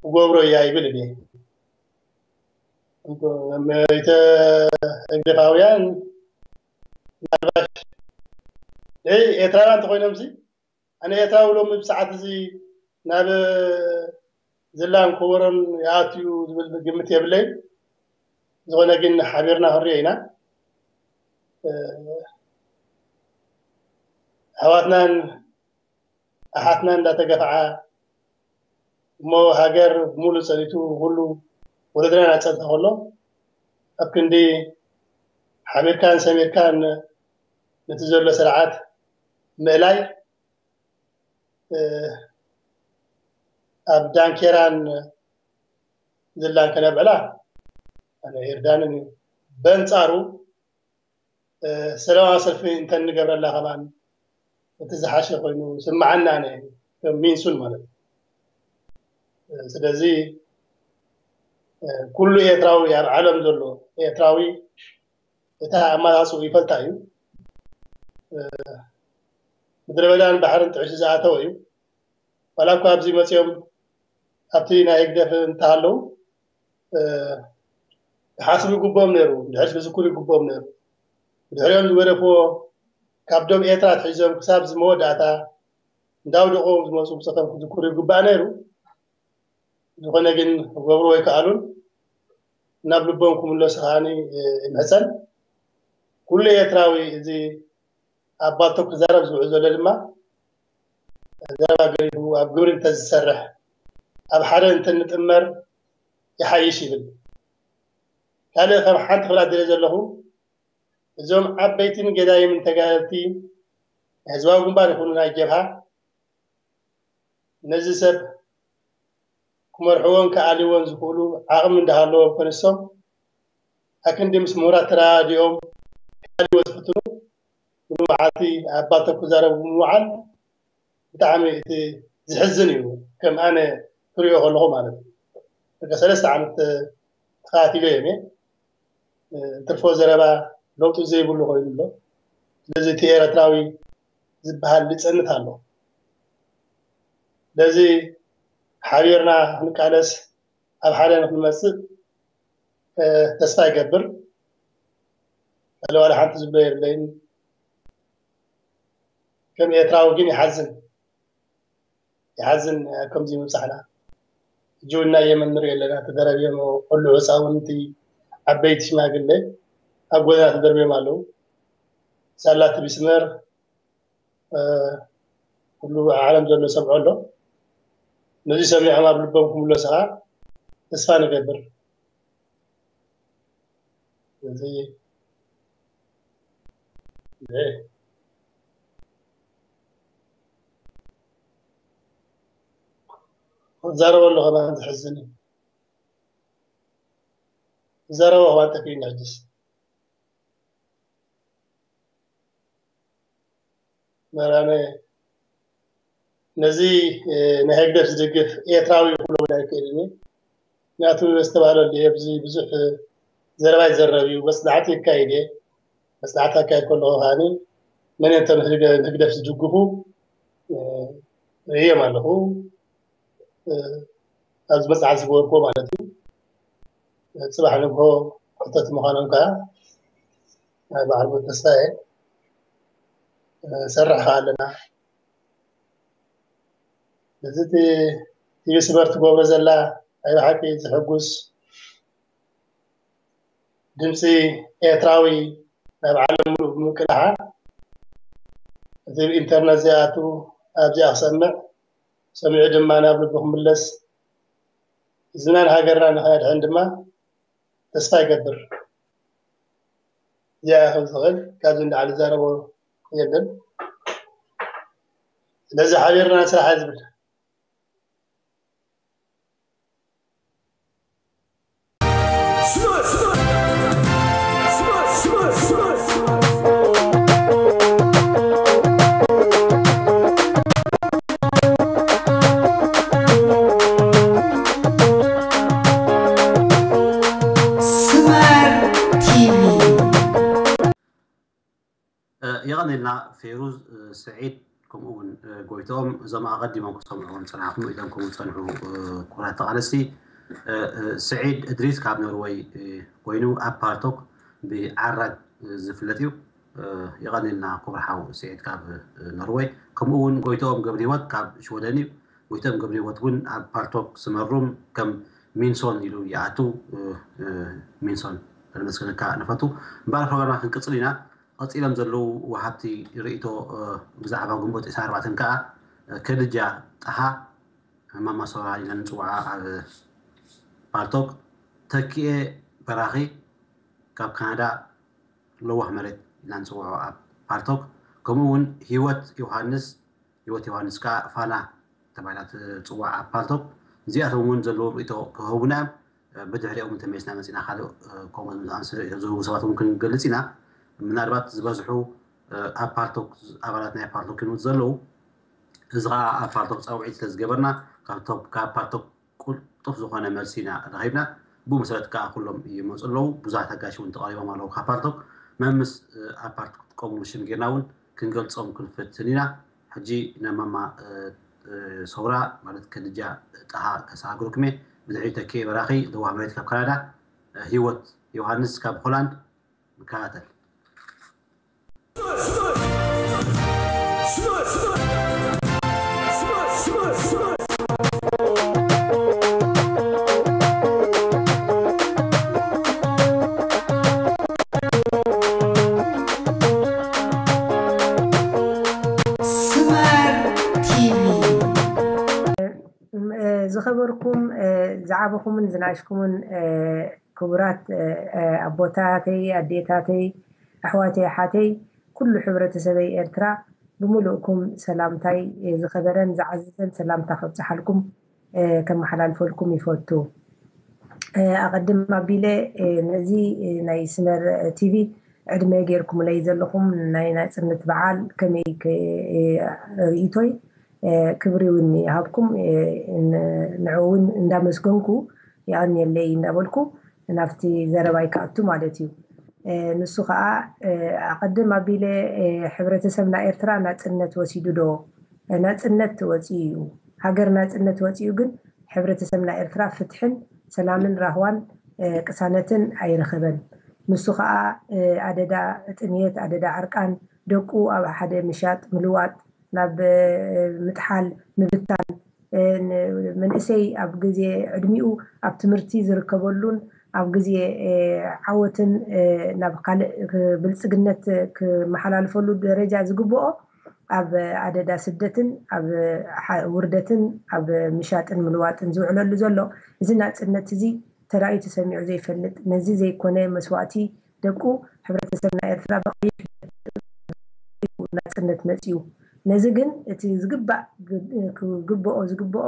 ክገብሮ እያ ይብል እየ። መይተ ህግደፋውያን ምናልባሽ ኤርትራውያን እንተኮይኖም ሲ ኣነ ኤርትራዊ ሎሚ ብሰዓት እዚ ናብ ዝላን ኮቦሮን ይኣትዩ ዝብል ግምት የብለይ። ዝኾነ ግን ሓቢርና ክንሪኦ ኢና። ኣሕዋትናን ኣሓትና እንዳተገፍዓ እሞ ሃገር ሙሉ ጸኒቱ ኩሉ ወለድና እናጸንተ ከሎ ኣብ ክንዲ ሓቢርካን ሰሚርካን ነቲ ዘሎ ስርዓት ምእላይ ኣብ ዳንኬራን ዝላን ከነብዕላ ኣነ ይርዳንን እዩ። በንጻሩ ሰላማዊ ሰልፊ እንተንገብረላ ከማን እቲ ዝሓሸ ኮይኑ ስምዓና ነ ከም ሚንሱን ማለት እዩ። ስለዚ ኩሉ ኤርትራዊ ኣብ ዓለም ዘሎ ኤርትራዊ እታ ኣማራፅኡ ይፈልጣ እዩ። ምድረ በዳን ባሕርን ጥዕሹ ዝኣተወ እዩ። ዋላ እኳ ኣብዚ መፅኦም ኣብቲ ናይ ህግደፍ እንተሃለዉ ክሓስቡ ይግብኦም ነይሩ፣ ድሕር ክዝክሩ ይግብኦም ነይሩ። ብድሕሪኦም ዝገደፍዎ ካብ ዶብ ኤርትራ ኣትሒዞም ክሳብ ዝመወዳእታ እንዳውደቆም ዝመፁ ብፀቶም ክዝክሩ ይግባእ ነይሩ። ዝኾነ ግን ክገብሩ ኣይከኣሉን። ናብ ልቦም ክምለሱ ከዓኒ ይምሕፀን። ኩሉ ኤርትራዊ እዚ ኣብ ባልቶ ክዛረብ ዝውዕል ዘሎ ድማ ዘረባ ገሪፉ ኣብ ግብሪ እንተዝሰርሕ ኣብ ሓደ እንተንጥመር ይሓይሽ ይብል። ካልእ ከም ሓንቲ ክብላ ደለ ዘለኹ እዞም ዓበይትን ገዳይምን ተጋደልቲ ናይ ህዝባዊ ግንባር ይኹኑ ናይ ጀብሃ ነዚ ሰብ ክመርሕዎን ክኣልይዎን ዝኽእሉ ዓቕሚ እንዳሃለዎም ከንሶም ኣክንዲ ምስ ምሁራት ተረዳዲኦም ክኣልይዎ ዝፍትኑ ኩሉ መዓልቲ ኣብ ባልቶ ክዛረቡ ምውዓል ብጣዕሚ እቲ ዝሕዝን እዩ። ከም ኣነ ክሪኦ ከለኹ ማለት እዩ። ደቂ ሰለስተ ዓመት ተኸታቲሎ እዮም እየ። ትርፎ ዘረባ ለውጢ ዘይብሉ ኮይኑ ኣሎ። ስለዚ እቲ ኤረትራዊ ዝበሃል ይጸንት ኣሎ። ስለዚ ሓቢርና ክንቃለስ ኣብ ሓደ ንክንመጽእ ተስፋ ይገብር። ለዋለ ሓንቲ ዝብሎ የብለይን። ከም ኤርትራዊ ግን ይሓዝን። ይሓዝን ከምዚ ምብጻሕና። ሕጂ እውን ናይ የመን ንሪኦ ኣለና፣ ተደራርዮም ቆልዑ፣ ህፃውንቲ፣ ዓበይቲ፣ ሽማግለ ኣብ ጎደና ተደርብዮም ኣለዉ። ሳላ እቲ ቢስመር ኩሉ ዓለም ዘሎ ሰምዖ ኣሎ። ነዚ ሰሚዖም ኣብ ልቦም ክምለሱ ከዓ ተስፋ ንገብር። እዚ ክዛረበሉ ከማን ዝሕዝን እዩ። ክዛረቦ ከማን ጠፊእና ሕጅስ መራነ ነዚ ናይ ህግደፍ ዝድግፍ ኤርትራዊ ክብሎ እውን ኣይክእልን እየ። ምክንያቱ ዝተባህለሉ እየ፣ ብዙ ብዙሕ ዘረባ ይዘረብ እዩ፣ መጽናዕቲ ይካይድ እየ። መጽናዕቲ ኣካይድ ከለኹ ከዓኒ መን እዮም እቶም ንህግደፍ ዝድግፉ ርእዮም ኣለኹ። ኣብዚ መጽሓፍ ዝገበርኩዎ ማለት እዩ። ጽባሕ ንግሆ ሕተት ምዃኖም ከዓ ናይ በዓል ተስፋ እየ። ሰርሕ ከዓ ኣለና። እዚ ቲቪ ስበር ትገብሮ ዘላ ናይ ብሓቂ ዝሕጉስ ድምፂ ኤርትራዊ ናብ ዓለም ሙሉእ ብምቅላሓ እቲ ኢንተርነት ዘይኣቱ ኣብዚኣ ክሰምዕ ሰሚዑ ድማ ናብ ልቡ ክምለስ ህዝብናን ሃገርና ንኸነድሕን ድማ ተስፋ ይገብር። እዚኣ ከም ዝኽእል ካብዚ ንላዕሊ ዝዛረቦ የለን። ስለዚ ሓቢርና ንስራሕ ዝብል የቐኔልና ፌሩዝ፣ ስዒድ፣ ከምኡ እውን ጎይትኦም፣ እዞም ኣቐዲሞም ክሰምዑዎም ዝጸናሕኩም ኢሎም ከምኡ ዝጸንሑ ክቡራት ተቓለስቲ። ስዒድ እድሪስ ካብ ኖርወይ ኮይኑ ኣብ ፓልቶክ ብዓራግ ዝፍለጥ እዩ። የቐኔልና ክቡር ሓው ስዒድ ካብ ኖርወይ። ከምኡ እውን ጎይትኦም ገብረህይወት ካብ ሽወደን እዩ። ጎይትኦም ገብረህይወት እውን ኣብ ፓልቶክ ስመሩም ከም ሚንሶን ኢሉ ይኣቱ። ሚንሶን ከነመስግነካ ንፈቱ። እምበኣር ፕሮግራምና ክንቅጽል ኢና። ቀጺሎም ዘለዉ ወሃብቲ ርእይቶ ብዛዕባ ግንቦት ዕስራን ኣርባዕተን ከኣ ከድጃ ጠሃ፣ ማማ ሶራ ኢልና ንፅውዓ ኣብ ፓልቶክ፣ ተኪኤ በራኺ ካብ ካናዳ፣ ለዋህ መሬት ኢልና ንፅውዖ ኣብ ፓልቶክ፣ ከምኡ እውን ህይወት ዮሃንስ፣ ህይወት ዮሃንስ ከዓ ፋና ተባሂላ ትፅዋዕ ኣብ ፓልቶክ። እዚኣቶም እውን ዘለዎም ርእይቶ ክህቡና እዮም። ብድሕሪኦም ተመሊስና መፂና ካልእ ከምኡ ዝኣመሰለ ርእይቶ ዝህቡ ሰባት እውን ክንገልፅ ኢና። ምናልባት ዝበዝሑ ኣብ ፓልቶክ፣ ኣባላት ናይ ፓልቶክ ይንውት ዘለዉ፣ እዚ ከዓ ኣብ ፓልቶክ ፃውዒት ስለዝገበርና ካብ ቶፕ-፣ ካብ ፓልቶክ ቁልጡፍ ዝኾነ መልሲ ኢና ረኺብና። ብኡ መሰረት ከዓ ኩሎም ይመፁ ኣለዉ። ብዙሓት ኣጋሽ እውን ተቐሪቦም ኣለዉ ካብ ፓልቶክ። መምስ ኣብ ፓልቶክ ትጥቀምሉ ሽም ጌርና እውን ክንገልፆም ክንፍትን ኢና። ሕጂ ናብ ማማ ሰውራ ማለት ከድጃ ጠሃ ከሰጋግረኩም እየ። ብድሕሪ ተኬ በራኺ ለዋህ መሬት ካብ ካናዳ፣ ህይወት ዮሃንስ ካብ ሆላንድ ንከታተል። ስመር ቲቪ። ዝኸበርኩም፣ ዝዓበኹምን ዝናእሽኩምን ክቡራት ኣቦታተይ፣ ኣዴታተይ፣ ኣሕዋተይ፣ ኣሓተይ፣ ኩሉ ሕብረተሰበይ ኤርትራ ብምሉእኩም ሰላምታይ፣ ዝኸበረን ዝዓዘዘን ሰላምታ ከብጽሓልኩም ከመሓላልፈልኩም ይፈቱ። ኣቐድም ኣቢለ ነዚ ናይ ስመር ቲቪ ዕድመ ጌርኩምለይ ዘለኹም ናይ ናጽነት በዓል ከመይ ክ-፣ ርእይቶይ ክብሪ እውን ይሃብኩም። ንዕኡ እውን እንዳመስገንኩ የቐንየለይ እንዳበልኩ ናብቲ ዘረባይ ክኣቱ ማለት እዩ። ንሱ ከዓ ኣቐድም ኣቢለ ሕብረተሰብና ኤርትራ ናጽነት ወሲዱ ዶ? ናጽነት ወጺኡ እዩ። ሃገር ናጽነት ወጺኡ ግን ሕብረተሰብና ኤርትራ ፍትሕን ሰላምን ራህዋን ቅሳነትን ኣይረኸበን። ንሱ ከዓ ኣደዳ ጥምየት፣ ኣደዳ ዕርቃን፣ ደቁ ኣብ ሓደ ምሻጥ ምልዋጥ፣ ናብ ምጥሓል ምብታን፣ መንእሰይ ኣብ ግዜ ዕድሚኡ ኣብ ትምህርቲ ዝርከበሉን ኣብ ግዜ ዓወትን ናብ ካልእ ብልጽግነት ክመሓላልፈሉ ደረጃ ዝግብኦ ኣብ ኣደዳ ስደትን ኣብ ውርደትን ኣብ ምሻጥን ምልዋጥን ዝውዕለሉ ዘሎ እዚ ናጽነት እዚ ተራእዩ ተሰሚዑ ዘይፈልጥ፣ ነዚ ዘይኮነ መስዋእቲ ደቁ ሕብረተሰብና ኤርትራ ብቐይሕ ናጽነት መጺኡ። ነዚ ግን እቲ ዝግባእ ክግብኦ ዝግብኦ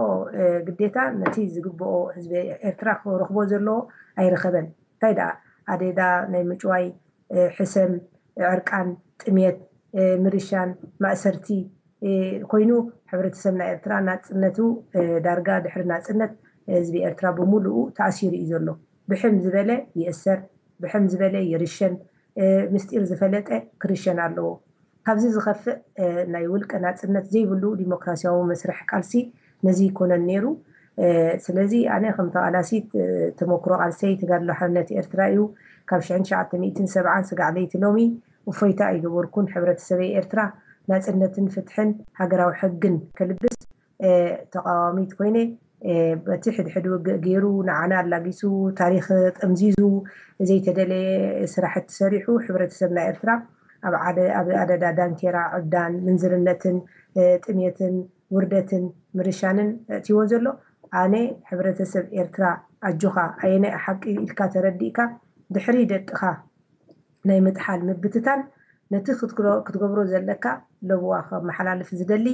ግዴታ ነቲ ዝግብኦ ህዝቢ ኤርትራ ክረኽቦ ዘለዎ ኣይረኸበን። እንታይ ደኣ ኣደዳ ናይ ምጭዋይ፣ ሕሰም፣ ዕርቃን፣ ጥሜት፣ ምርሻን፣ ማእሰርቲ ኮይኑ ሕብረተሰብና ኤርትራ ናጽነቱ ዳርጋ ድሕሪ ናጽነት ህዝቢ ኤርትራ ብምሉኡ ተኣሲሩ እዩ ዘሎ። ብሕም ዝበለ ይእሰር፣ ብሕም ዝበለ ይርሸን፣ ምስጢር ዝፈለጠ ክርሸን ኣለዎ። ካብዚ ዝኸፍእ ናይ ውልቀ ናጽነት ዘይብሉ ዲሞክራሲያዊ መስርሕ ቃልሲ ነዚ ይኮነን ነይሩ። ስለዚ ኣነ ከም ተቓላሲት ተመክሮ ቃልሰይ ተጋድሎ ሓርነት ኤርትራ እዩ። ካብ ሽሕን ትሽዓተ ሚእትን ሰብዓን ስጋዕ ለይቲ ሎሚ እፎይታ ኣይገበርኩን። ሕብረተሰበይ ኤርትራ ናጽነትን ፍትሕን ሃገራዊ ሕግን ከልብስ ተቓዋሚት ኮይነ በቲ ሕድሕድ ውግእ ገይሩ ንዓና ኣላጊሱ ታሪኽ ጠምዚዙ ዘይተደለየ ስራሕቲ ሰሪሑ ሕብረተሰብና ኤርትራ ኣብ ዓደ-፣ ኣብ ኣደዳ ዳንኬራ፣ ዕብዳን፣ ምንዝርነትን ጥሜትን ውርደትን ምርሻንን ኣእትይዎ ዘሎ። ኣነ ሕብረተሰብ ኤርትራ ኣጆኻ ኣየናይ ሓቂ ኢልካ ተረዲእካ ድሕሪ ደቅኻ ናይ ምጥሓል ምብትታን ነቲ ክትግሮ-፣ ክትገብሮ ዘለካ ለብዋ ከመሓላልፍ ዝደሊ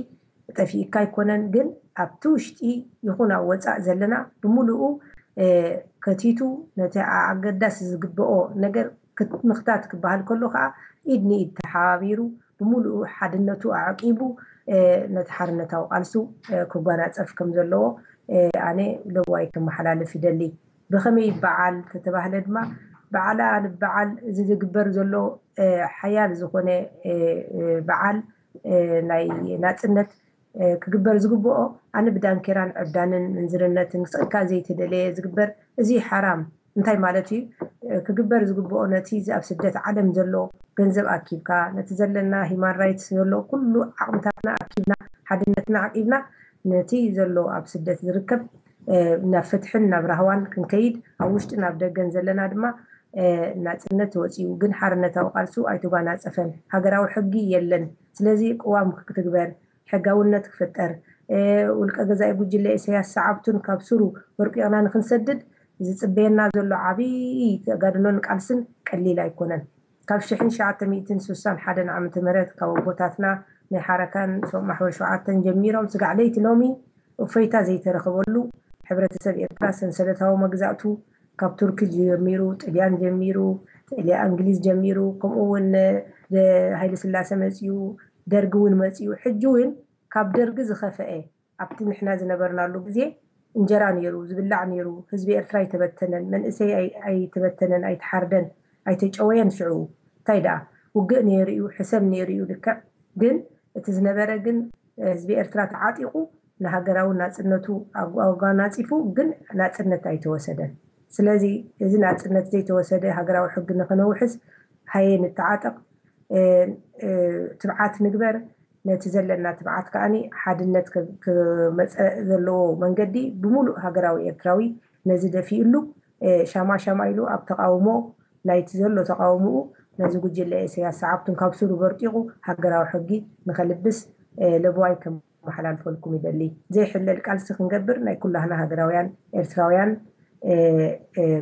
ጠፊእካ ኣይኮነን፣ ግን ኣብቲ ውሽጢ ይኹን ኣብ ወጻእ ዘለና ብምሉኡ ከቲቱ ነቲ ኣገዳሲ ዝግብኦ ነገር ምኽታት ክበሃል ከሎ ከዓ ኢድ ንኢድ ተሓባቢሩ ብምሉኡ ሓድነቱ ኣዕቂቡ ነቲ ሓርነታዊ ቃልሱ ክጓናፀፍ ከም ዘለዎ ኣነ ለብዋይ ከመሓላልፍ ይደሊ። ብኸመይ ይበዓል ተተባህለ ድማ በዓላ ንበዓል እዚ ዝግበር ዘሎ ሓያል ዝኾነ በዓል ናይ ናፅነት ክግበር ዝግብኦ ኣነ ብዳንኬራን ዕብዳንን ምንዝርነትን ክስእካ ዘይተደለየ ዝግበር እዚ ሓራም እንታይ ማለት እዩ? ክግበር ዝግብኦ ነቲ እዚ ኣብ ስደት ዓለም ዘሎ ገንዘብ ኣኪብካ ነቲ ዘለና ሂማን ራይትስ ዘሎ ኩሉ ዓቕምታትና ኣኪብና ሓድነትና ዓቂብና ነቲ ዘሎ ኣብ ስደት ዝርከብ ናብ ፍትሕን ናብ ራህዋን ክንከይድ ኣብ ውሽጥን ኣብ ደገን ዘለና ድማ ናፅነት ወፂኡ ግን ሓርነታዊ ቃልሱ ኣይተጓናፀፈን። ሃገራዊ ሕጊ የለን። ስለዚ ቅዋም ክትግበር ሕጋውነት ክፍጠር፣ ውልቀ ገዛኢ ጉጅለ ኢሳያስ ሰዓብቱን ካብ ስሩ ወርቂቕና ንክንሰድድ ዝፅበየና ዘሎ ዓብዪ ተጋድሎን ቃልስን ቀሊል ኣይኮነን። ካብ ሽሕን ትሽዓተ ሚእትን ስሳን ሓደን ዓመተ ምህረት ካብ ኣቦታትና ናይ ሓረካን ማሕበር ሸውዓተን ጀሚሮም ስጋዕ ለይቲ ሎሚ እፎይታ ዘይተረኸበሉ፣ ሕብረተሰብ ኤርትራ ሰንሰለታዊ መግዛእቱ ካብ ቱርኪ ጀሚሩ፣ ጥልያን ጀሚሩ፣ ጥልያ እንግሊዝ ጀሚሩ፣ ከምኡ እውን ሃይለ ስላሴ መፅኡ፣ ደርጊ እውን መፅኡ፣ ሕጂ እውን ካብ ደርጊ ዝኸፈአ ኣብቲ ንሕና ዝነበርናሉ ግዜ እንጀራ ነይሩ፣ ዝብላዕ ነይሩ፣ ህዝቢ ኤርትራ ኣይተበተነን፣ መንእሰይ ኣይተበተነን፣ ኣይተሓርደን፣ ኣይተጨወየን። ሽዑ እንታይ ደኣ ውግእ ነይሩ እዩ፣ ሕሰም ነይሩ እዩ ልክዕ። ግን እቲ ዝነበረ ግን ህዝቢ ኤርትራ ተዓጢቑ ንሃገራዊ ናጽነቱ ኣጓናጺፉ ግን ናጽነት ኣይተወሰደን። ስለዚ እዚ ናጽነት ዘይተወሰደ ሃገራዊ ሕጊ ንኽነውሕስ ሃየ ንተዓጠቕ፣ ትብዓት ንግበር። ነቲ ዘለና ትብዓት ከኣ ሓድነት ክመፀ ዘለዎ መንገዲ ብምሉእ ሃገራዊ ኤርትራዊ ነዚ ደፊእሉ ሻማ ሻማ ኢሉ ኣብ ተቃውሞ ናይቲ ዘሎ ተቃውምኡ ነዚ ጉጅለ ኢሳያስ ሰዓብቱን ካብ ስሩ በርጢቑ ሃገራዊ ሕጊ ንኸልብስ ለበዋይ ከመሓላልፈልኩም ይደሊ። ዘይሕለል ቃልሲ ክንገብር ናይ ኩላህና ሃገራውያን ኤርትራውያን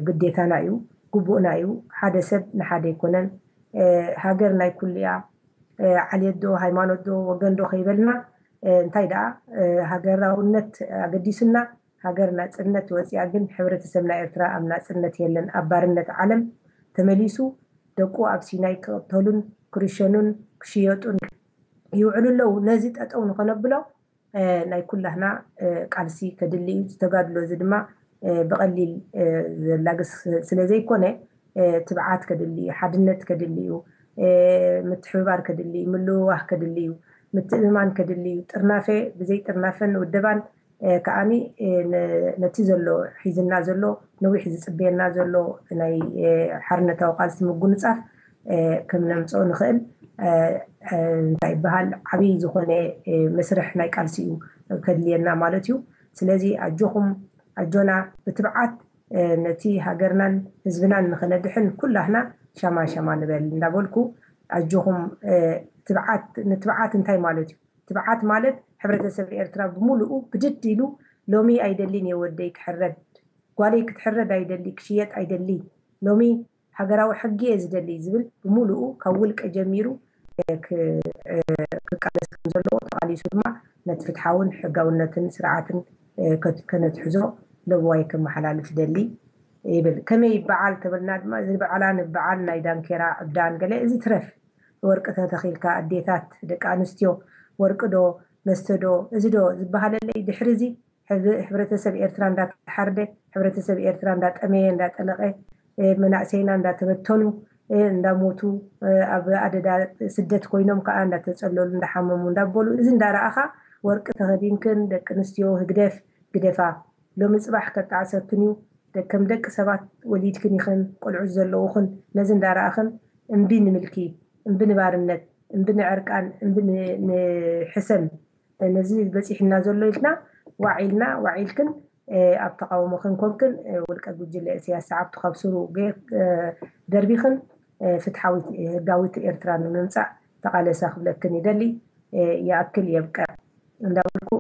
ግዴታና እዩ፣ ግቡእና እዩ። ሓደ ሰብ ንሓደ ኣይኮነን። ሃገር ናይ ኩሉ እያ። ዓሌት ዶ ሃይማኖት ዶ ወገን ዶ ከይበልና እንታይ ደኣ ሃገራውነት ኣገዲሱና ሃገር ናጽነት ወጺኣ ግን ሕብረተሰብና ኤርትራ ኣብ ናጽነት የለን። ኣብ ባርነት ዓለም ተመሊሱ ደቁ ኣብ ሲናይ ክቕተሉን ክርሸኑን ክሽየጡን ይውዕሉ ኣለዉ። ነዚ ጠጠው ንኸነብሎ ናይ ኩላህና ቃልሲ ከድሊ እዩ። እዚ ተጋድሎ እዚ ድማ ብቐሊል ዘላግስ ስለ ዘይኮነ ትብዓት ከድሊ እዩ፣ ሓድነት ከድሊ እዩ፣ ምትሕብባር ከድሊ እዩ፣ ምልውዋህ ከድሊ እዩ፣ ምትእምማን ከድሊ እዩ። ጥርናፈ ብዘይ ጥርናፈን ውደባን ከኣኒ ነቲ ዘሎ ሒዝና ዘሎ ነዊሕ ዝፅበየና ዘሎ ናይ ሓርነታዊ ቃልሲ ምጉንፃፍ ከም ነምፅኦ ንኽእል እንታይ ይበሃል ዓብዪ ዝኾነ መስርሕ ናይ ቃልሲ እዩ ከድልየና ማለት እዩ። ስለዚ ኣጆኹም ኣጆና ብትብዓት ነቲ ሃገርናን ህዝብናን ንኽነድሕን ኩላህና ሻማ ሻማ ንበል እንዳበልኩ ኣጆኹም ትብዓት ንትብዓት እንታይ ማለት እዩ? ትብዓት ማለት ሕብረተሰብ ኤርትራ ብምሉኡ ብድድ ኢሉ ሎሚ ኣይደሊን እየ ወደይ ክሕረድ፣ ጓለይ ክትሕረድ ኣይደሊ፣ ክሽየጥ ኣይደሊ፣ ሎሚ ሃገራዊ ሕጊ እየ ዝደሊ ዝብል ብምሉኡ ካብ ውልቀ ጀሚሩ ክቃለስ ከም ዘለዎ ተቓሊሱ ድማ ነቲ ፍትሓውን ሕጋውነትን ስርዓትን ከነትሕዞ ለበዋይ ከመሓላልፍ ደሊ ይብል። ከመይ ይበዓል ተበልና ድማ እዚ በዓላ ንበዓል ናይ ዳንኬራ ዕብዳን ገለ እዚ ትረፍ ወርቂ ተተኺልካ ኣዴታት ደቂ ኣንስትዮ ወርቂ ዶ መስተ ዶ እዚ ዶ ዝበሃለለይ ድሕሪ እዚ ሕብረተሰብ ኤርትራ እንዳተሓርደ፣ ሕብረተሰብ ኤርትራ እንዳጠመየ፣ እንዳጠለቐ፣ መናእሰይና እንዳተበተኑ፣ እንዳሞቱ፣ ኣብ ኣደዳ ስደት ኮይኖም ከዓ እንዳተፀለሉ፣ እንዳሓመሙ፣ እንዳበሉ፣ እዚ እንዳረኣኻ ወርቂ ተኸዲንክን ደቂ ኣንስትዮ ህግደፍ ግደፋ፣ ሎሚ ፅባሕ ከጣዕሰክን እዩ፣ ከም ደቂ ሰባት ወሊድክን ኢኽን፣ ቆልዑት ዘለውኽን፣ ነዚ እንዳረኣኽን እምቢ ንምልኪ፣ እምቢ ንባርነት፣ እምቢ ንዕርቃን፣ እምቢ ንሕሰም፣ ነዚ በፂሕና ዘሎ ኢልክና ዋዒልና ዋዒልክን ኣብ ተቃውሞ ክንኮንክን ውልቀ ጉጅለ እስያስ ሰዓብቱ ካብ ስሩ ደርቢኽን ፍትሓዊት ህጋዊት ኤርትራ ንምምፃእ ተቃለሳ ክብለክን ይደሊ። ይኣክል የብቅዕ እንዳበልኩ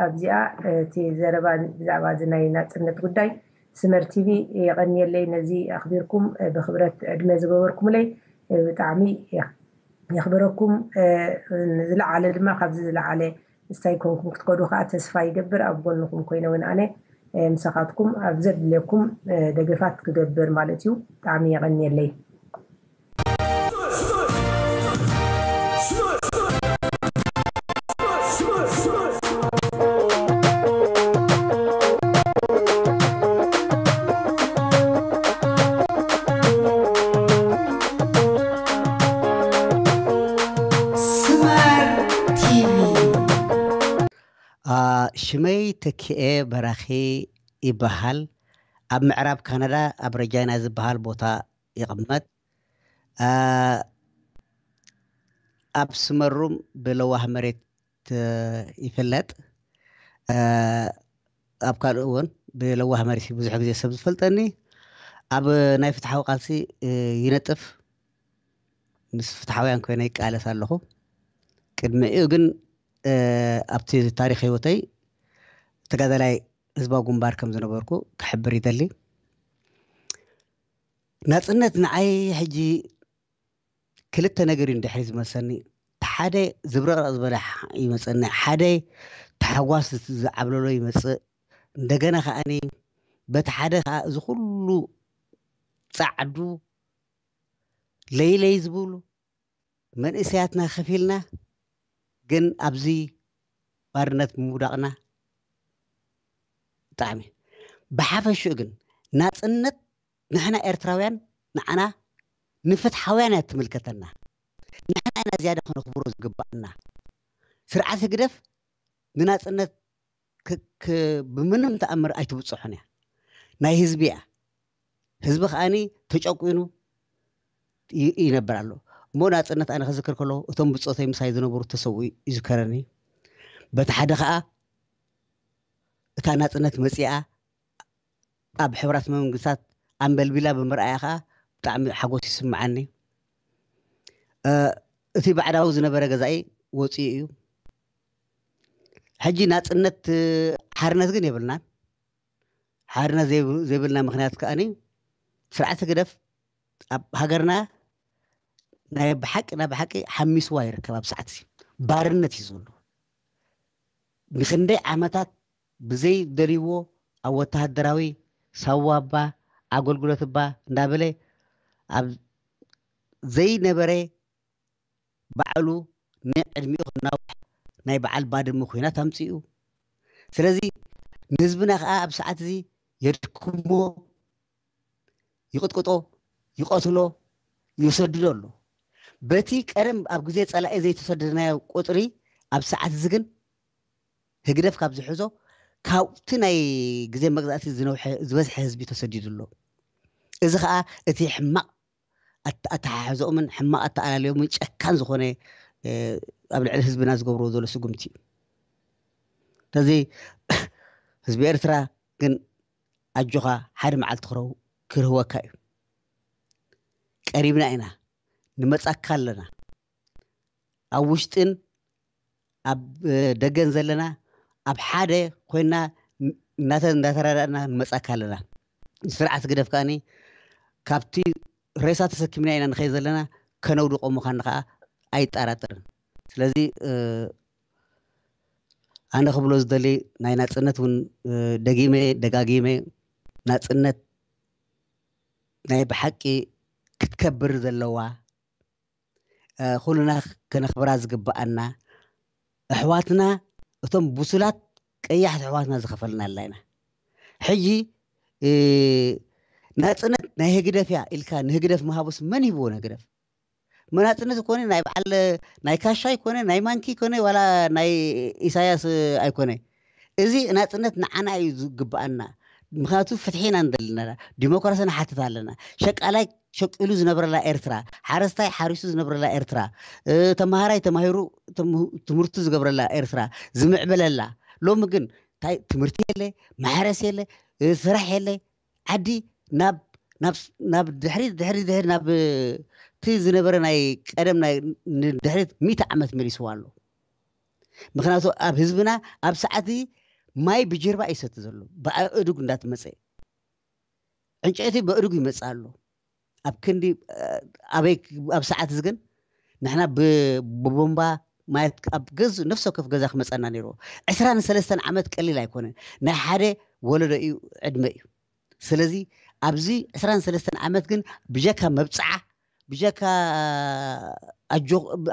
ኣብዚኣ እቲ ዘረባ ብዛዕባ እዚ ናይ ናፅነት ጉዳይ ስመር ቲቪ የቐንየለይ። ነዚ ኣኽቢርኩም ብክብረት ዕድመ ዝገበርኩምለይ ብጣዕሚ የኽብረኩም። ዝለዓለ ድማ ካብዚ ዝለዓለ ምስታይ ኮንኩም ክትከዱ ከዓ ተስፋ ይገብር። ኣብ ጎንኹም ኮይነ እውን ኣነ ምሳኻትኩም ኣብ ዘድልየኩም ደገፋት ክገብር ማለት እዩ። ብጣዕሚ የቐንየለይ። ሽመይ ተኪኤ በራኺ ይበሃል። ኣብ ምዕራብ ካናዳ ኣብ ረጃይና ዝበሃል ቦታ ይቕመጥ። ኣብ ስመሩም ብለዋህ መሬት ይፍለጥ። ኣብ ካልእ እውን ብለዋህ መሬት ብዙሕ ግዜ ሰብ ዝፈልጠኒ። ኣብ ናይ ፍትሓዊ ቃልሲ ይነጥፍ፣ ምስ ፍትሓውያን ኮይነ ይቃለስ ኣለኹ። ቅድሚኡ ግን ኣብቲ ታሪክ ህይወተይ ተጋዳላይ ህዝባዊ ግንባር ከም ዝነበርኩ ክሕብር ይደሊ። ናፅነት ንዓይ ሕጂ ክልተ ነገር እዩ ንድሕሪ ዝመልሰኒ። ሓደ ዝብረቕረቕ ዝበለ ይመፀኒ፣ ሓደ ተሓጓስ ዝዓብለሎ ይመፅእ። እንደገና ከዓኒ በቲ ሓደ ከዓ እዚ ኩሉ ፃዕዱ ለይለይ ዝብሉ መንእሰያትና ከፊልና ግን ኣብዚ ባርነት ምውዳቕና ብጣዕሚ። ብሓፈሽኡ ግን ናፅነት ንሕና ኤርትራውያን ንዓና ንፍትሓውያን እያ ትምልከተና። ንሕና ኢና ዝያዳ ክነኽብሮ ዝግባኣና። ስርዓት ህግደፍ ንናፅነት ክ- ክ- ብምንም ተኣምር ኣይትብፅሖን እያ። ናይ ህዝቢ እያ። ህዝቢ ከዓኒ ተጨቁኑ ይ- ይነብር ኣሎ። እሞ ናፅነት ኣነ ክዝክር ከሎ እቶም ብፆተይ ምሳይ ዝነበሩ ተሰው ይዝከረኒ። በቲ ሓደ ከዓ እታ ናፅነት መፂኣ ኣብ ሕቡራት መንግስታት ኣንበልቢላ ብምርኣያ ከዓ ብጣዕሚ ሓጎስ ይስምዓኒ። እቲ ባዕዳዊ ዝነበረ ገዛኢ ወፂኡ እዩ። ሕጂ ናፅነት ሓርነት ግን የብልናን። ሓርነት ዘይብልና ምክንያት ከዓኒ ስርዓት ህግደፍ ኣብ ሃገርና ናይ ብሓቂ ናይ ብሓቂ ሓሚስዋ ይርከብ። ኣብ ሰዓት ባርነት እዩ ዘሎ። ንክንደይ ዓመታት ብዘይ ደልይዎ ኣብ ወተሃደራዊ ሳዋ እባ ኣገልግሎት እባ እንዳበለ ኣብ ዘይነበረ ባዕሉ ንዕድሚኡ ክናውሕ ናይ በዓል ባድመ ኩናት ኣምፂኡ። ስለዚ ንህዝብና ከዓ ኣብ ሰዓት እዚ የድክሞ፣ ይቕጥቅጦ፣ ይቐትሎ፣ ይሰድዶ ኣሎ። በቲ ቀደም ኣብ ግዜ ፀላኢ ዘይተሰደድናዮ ቁፅሪ ኣብ ሰዓት እዚ ግን ህግደፍ ካብ ዝሕዞ ካብቲ ናይ ግዜ መግዛእቲ ዝነውሐ ዝበዝሐ ህዝቢ ተሰዲዱ ኣሎ። እዚ ከዓ እቲ ሕማቕ ኣተሓሕዘኦምን ሕማቕ ኣተኣላለዮምን ጨካን ዝኾነ ኣብ ልዕሊ ህዝብና ዝገብርዎ ዘሎ ስጉምቲ እዩ። ስለዚ ህዝቢ ኤርትራ ግን ኣጆኻ፣ ሓደ መዓልቲ ክረው ክርህወካ እዩ። ቀሪብና ኢና፣ ንመጻካ ኣለና። ኣብ ውሽጥን ኣብ ደገን ዘለና ኣብ ሓደ ኮይና እናተ- እንዳተረዳእና ንመጻካ ኣለና። ስርዓት ግደፍ ከኣኒ ካብቲ ሬሳ ተሰኪምና ኢና ንኸይ ዘለና ከነውድቆ ምዃንና ከዓ ኣይጠራጠርን። ስለዚ ኣነ ክብሎ ዝደሊ ናይ ናፅነት እውን ደጊመ ደጋጊመ ናፅነት ናይ ብሓቂ ክትከብር ዘለዋ ኩልና ከነኽብራ ዝግብኣና ኣሕዋትና እቶም ብሱላት ቀያሕቲ ኣሕዋትና ዝኸፈልናላ ኢና። ሕጂ ናፅነት ናይ ህግደፍ እያ ኢልካ ንህግደፍ ምሃቡስ መን ሂብዎ ንህግደፍ? መናፅነት ኮነ ናይ በዓል ናይ ካሻ ኣይኮነ ናይ ማንኪ ኮነ ዋላ ናይ ኢሳያስ ኣይኮነ። እዚ ናፅነት ንዓና እዩ ዝግብኣና። ምክንያቱ ፍትሒ ኢና ንደሊ ኣለና፣ ዲሞክራሲ ንሓትት ኣለና። ሸቃላይ ሸቂሉ ዝነብረላ ኤርትራ፣ ሓረስታይ ሓሪሱ ዝነብረላ ኤርትራ፣ ተማሃራይ ተማሂሩ ትምህርቱ ዝገብረላ ኤርትራ ዝምዕበለላ። ሎሚ ግን እንታይ ትምህርቲ የለ፣ ማሕረስ የለ፣ ስራሕ የለ። ዓዲ ናብ ናብ ናብ ድሕሪ ድሕሪ ድሕሪ ናብ እቲ ዝነበረ ናይ ቀደም ናይ ድሕሪት ሚእቲ ዓመት መሊስዋ ኣሎ። ምክንያቱ ኣብ ህዝብና ኣብ ሰዓት ማይ ብጀርባ ይሰቲ ዘሎ ብኣእዱግ እንዳትመፀ ዕንጨይቲ በእዱግ ይመፅእ ኣሎ። ኣብ ክንዲ ኣበይ ኣብ ሰዓት እዚ ግን ንሕና ብቦምባ ማለት ኣብ ገዝ ነፍሲ ወከፍ ገዛ ክመፀና ነይርዎ። ዕስራን ሰለስተን ዓመት ቀሊል ኣይኮነን። ናይ ሓደ ወለዶ እዩ ዕድመ እዩ። ስለዚ ኣብዚ ዕስራን ሰለስተን ዓመት ግን ብጀካ መብፅዓ ብጀካ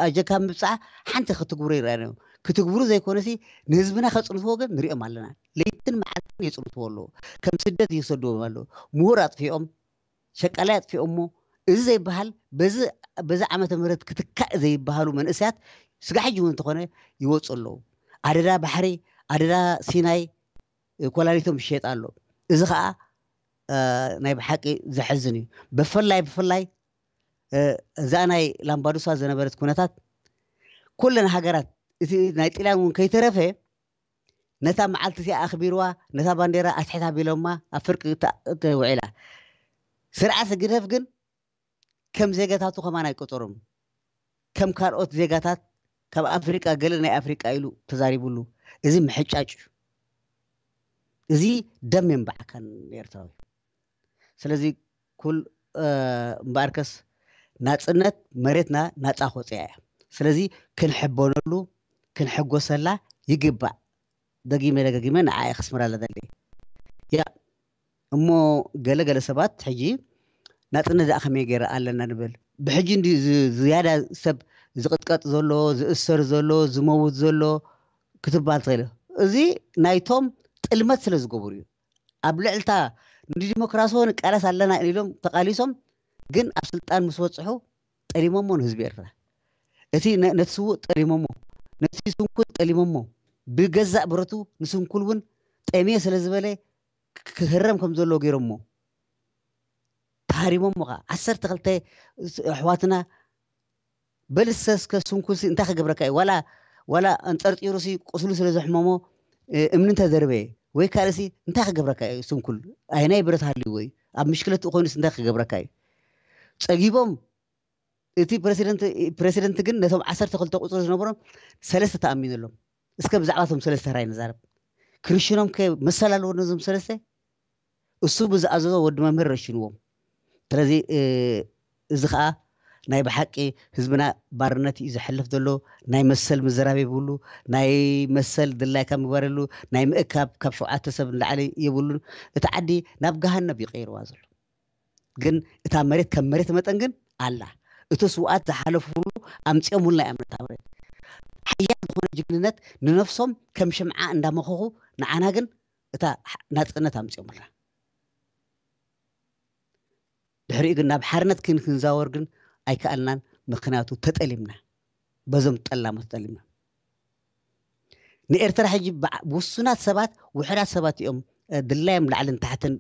ኣጀካ ምብፃዕ ሓንቲ ክትግብሩ ይረኣዩ። ክትግብሩ ዘይኮነሲ ንህዝብና ከፅንትዎ ግን ንሪኦም ኣለና። ለይትን መዓልትን የፅንትዎ ኣለዉ። ከም ስደት ይሰድዎም ኣለዉ። ምሁር ኣጥፊኦም፣ ሸቃላይ ኣጥፊኦሞ። እዚ ዘይበሃል በዚ ዓመተ ምህረት ክትካእ ዘይበሃሉ መንእሰያት ስጋ ሕጂ እውን እንተኾነ ይወፁ ኣለዉ። ኣደዳ ባሕሪ ኣደዳ ሲናይ ኮላሊቶም ይሸጥ ኣሎ። እዚ ከዓ ናይ ብሓቂ ዘሐዝን እዩ። ብፍላይ ብፍላይ እዛ ናይ ላምባዱሳ ዝነበረት ኩነታት ኩለን ሃገራት እቲ ናይ ጥልያን እውን ከይተረፈ ነታ መዓልቲ እዚኣ ኣኽቢርዋ ነታ ባንዴራ ኣትሕት ኣቢሎማ ኣብ ፍርቂ ውዒላ። ስርዓት ግደፍ ግን ከም ዜጋታቱ ከማን ኣይቆፀሮም። ከም ካልኦት ዜጋታት ካብ ኣፍሪቃ ገለ ናይ ኣፍሪቃ ኢሉ ተዛሪቡሉ። እዚ ምሕጫጭ እዩ። እዚ ደም የንባዕካን ኤርትራዊ። ስለዚ ኩል እምበኣርከስ ናጽነት መሬትና ናጻ ክወፅያ እያ። ስለዚ ክንሕበነሉ ክንሕጎሰላ ይግባእ። ደጊመ ደጋጊመ ንዓይ ክስምረላ ደሊ ያ እሞ ገለ ገለ ሰባት ሕጂ ናጽነት ደኣ ከመይ ገይረ ኣለና ንብል። ብሕጂ እንዲ ዝያዳ ሰብ ዝቕጥቀጥ ዘሎ ዝእሰር ዘሎ ዝመውት ዘሎ ክትባል ትኽእል። እዚ ናይቶም ጥልመት ስለ ዝገብሩ እዩ። ኣብ ልዕልታ ንዲሞክራሲ ንቃለስ ኣለና ኢሎም ተቃሊሶም ግን ኣብ ስልጣን ምስ በፅሑ ጠሊሞሞ ንህዝቢ ኤርትራ እቲ ነቲ ስዉእ ጠሊሞሞ ነቲ ስንኩል ጠሊሞሞ ብገዛእ ብረቱ ንስንኩል እውን ጠሚየ ስለ ዝበለ ክህረም ከም ዘለዎ ገይሮሞ ተሃሪሞሞ ከዓ ዓሰርተ ክልተ ኣሕዋትና በልሰ እስከ ስንኩልሲ እንታይ ክገብረካ እዩ ዋላ ዋላ ኣንጠርጢሩሲ ቁስሉ ስለ ዘሕመሞ እምኒ እንተዘርበየ ወይ ካልእሲ እንታይ ክገብረካ እዩ ስንኩል ኣይናይ ብረት ሃልይዎ እዩ ኣብ ምሽክለት ኮይኑስ እንታይ ክገብረካ እዩ ጸጊቦም እቲ ፕረሲደንት ግን ነቶም ዓሰርተ ክልተ ቁፅሪ ዝነበሮም ሰለስተ ተኣሚኑሎም እስከ ብዛዕባ ቶም ሰለስተ ራይ ንዛረብ ክርሽኖም ከ መሰል ኣለዎ ነዞም ሰለስተ እሱ ብዝኣዘዞ ወዲ መምህር ረሽንዎም ስለዚ እዚ ከዓ ናይ ብሓቂ ህዝብና ባርነት እዩ ዘሕልፍ ዘሎ ናይ መሰል ምዝራብ የብሉ ናይ መሰል ድላይካ ምግባር የብሉ ናይ ምእካብ ካብ ሸውዓተ ሰብ ንላዕሊ የብሉን እቲ ዓዲ ናብ ገሃነብ ይቀይርዋ ዘሎ ግን እታ መሬት ከም መሬት መጠን ግን ኣላ እቶ ስውኣት ዝሓለፉሉ ኣምፅኦምልና እዮም ነታ መሬት ሓያል ዝኾነ ጅግንነት ንነፍሶም ከም ሽምዓ እንዳመኸኹ ንዓና ግን እታ ናፅነት ኣምፅኦምልና ድሕሪኡ ግን ናብ ሓርነት ክን ክንዛወር ግን ኣይከኣልናን ምክንያቱ ተጠሊምና በዞም ጠላሞት ጠሊምና ንኤርትራ ሕጂ ውሱናት ሰባት ውሕዳት ሰባት እዮም ድላዮም ላዕልን ታሕትን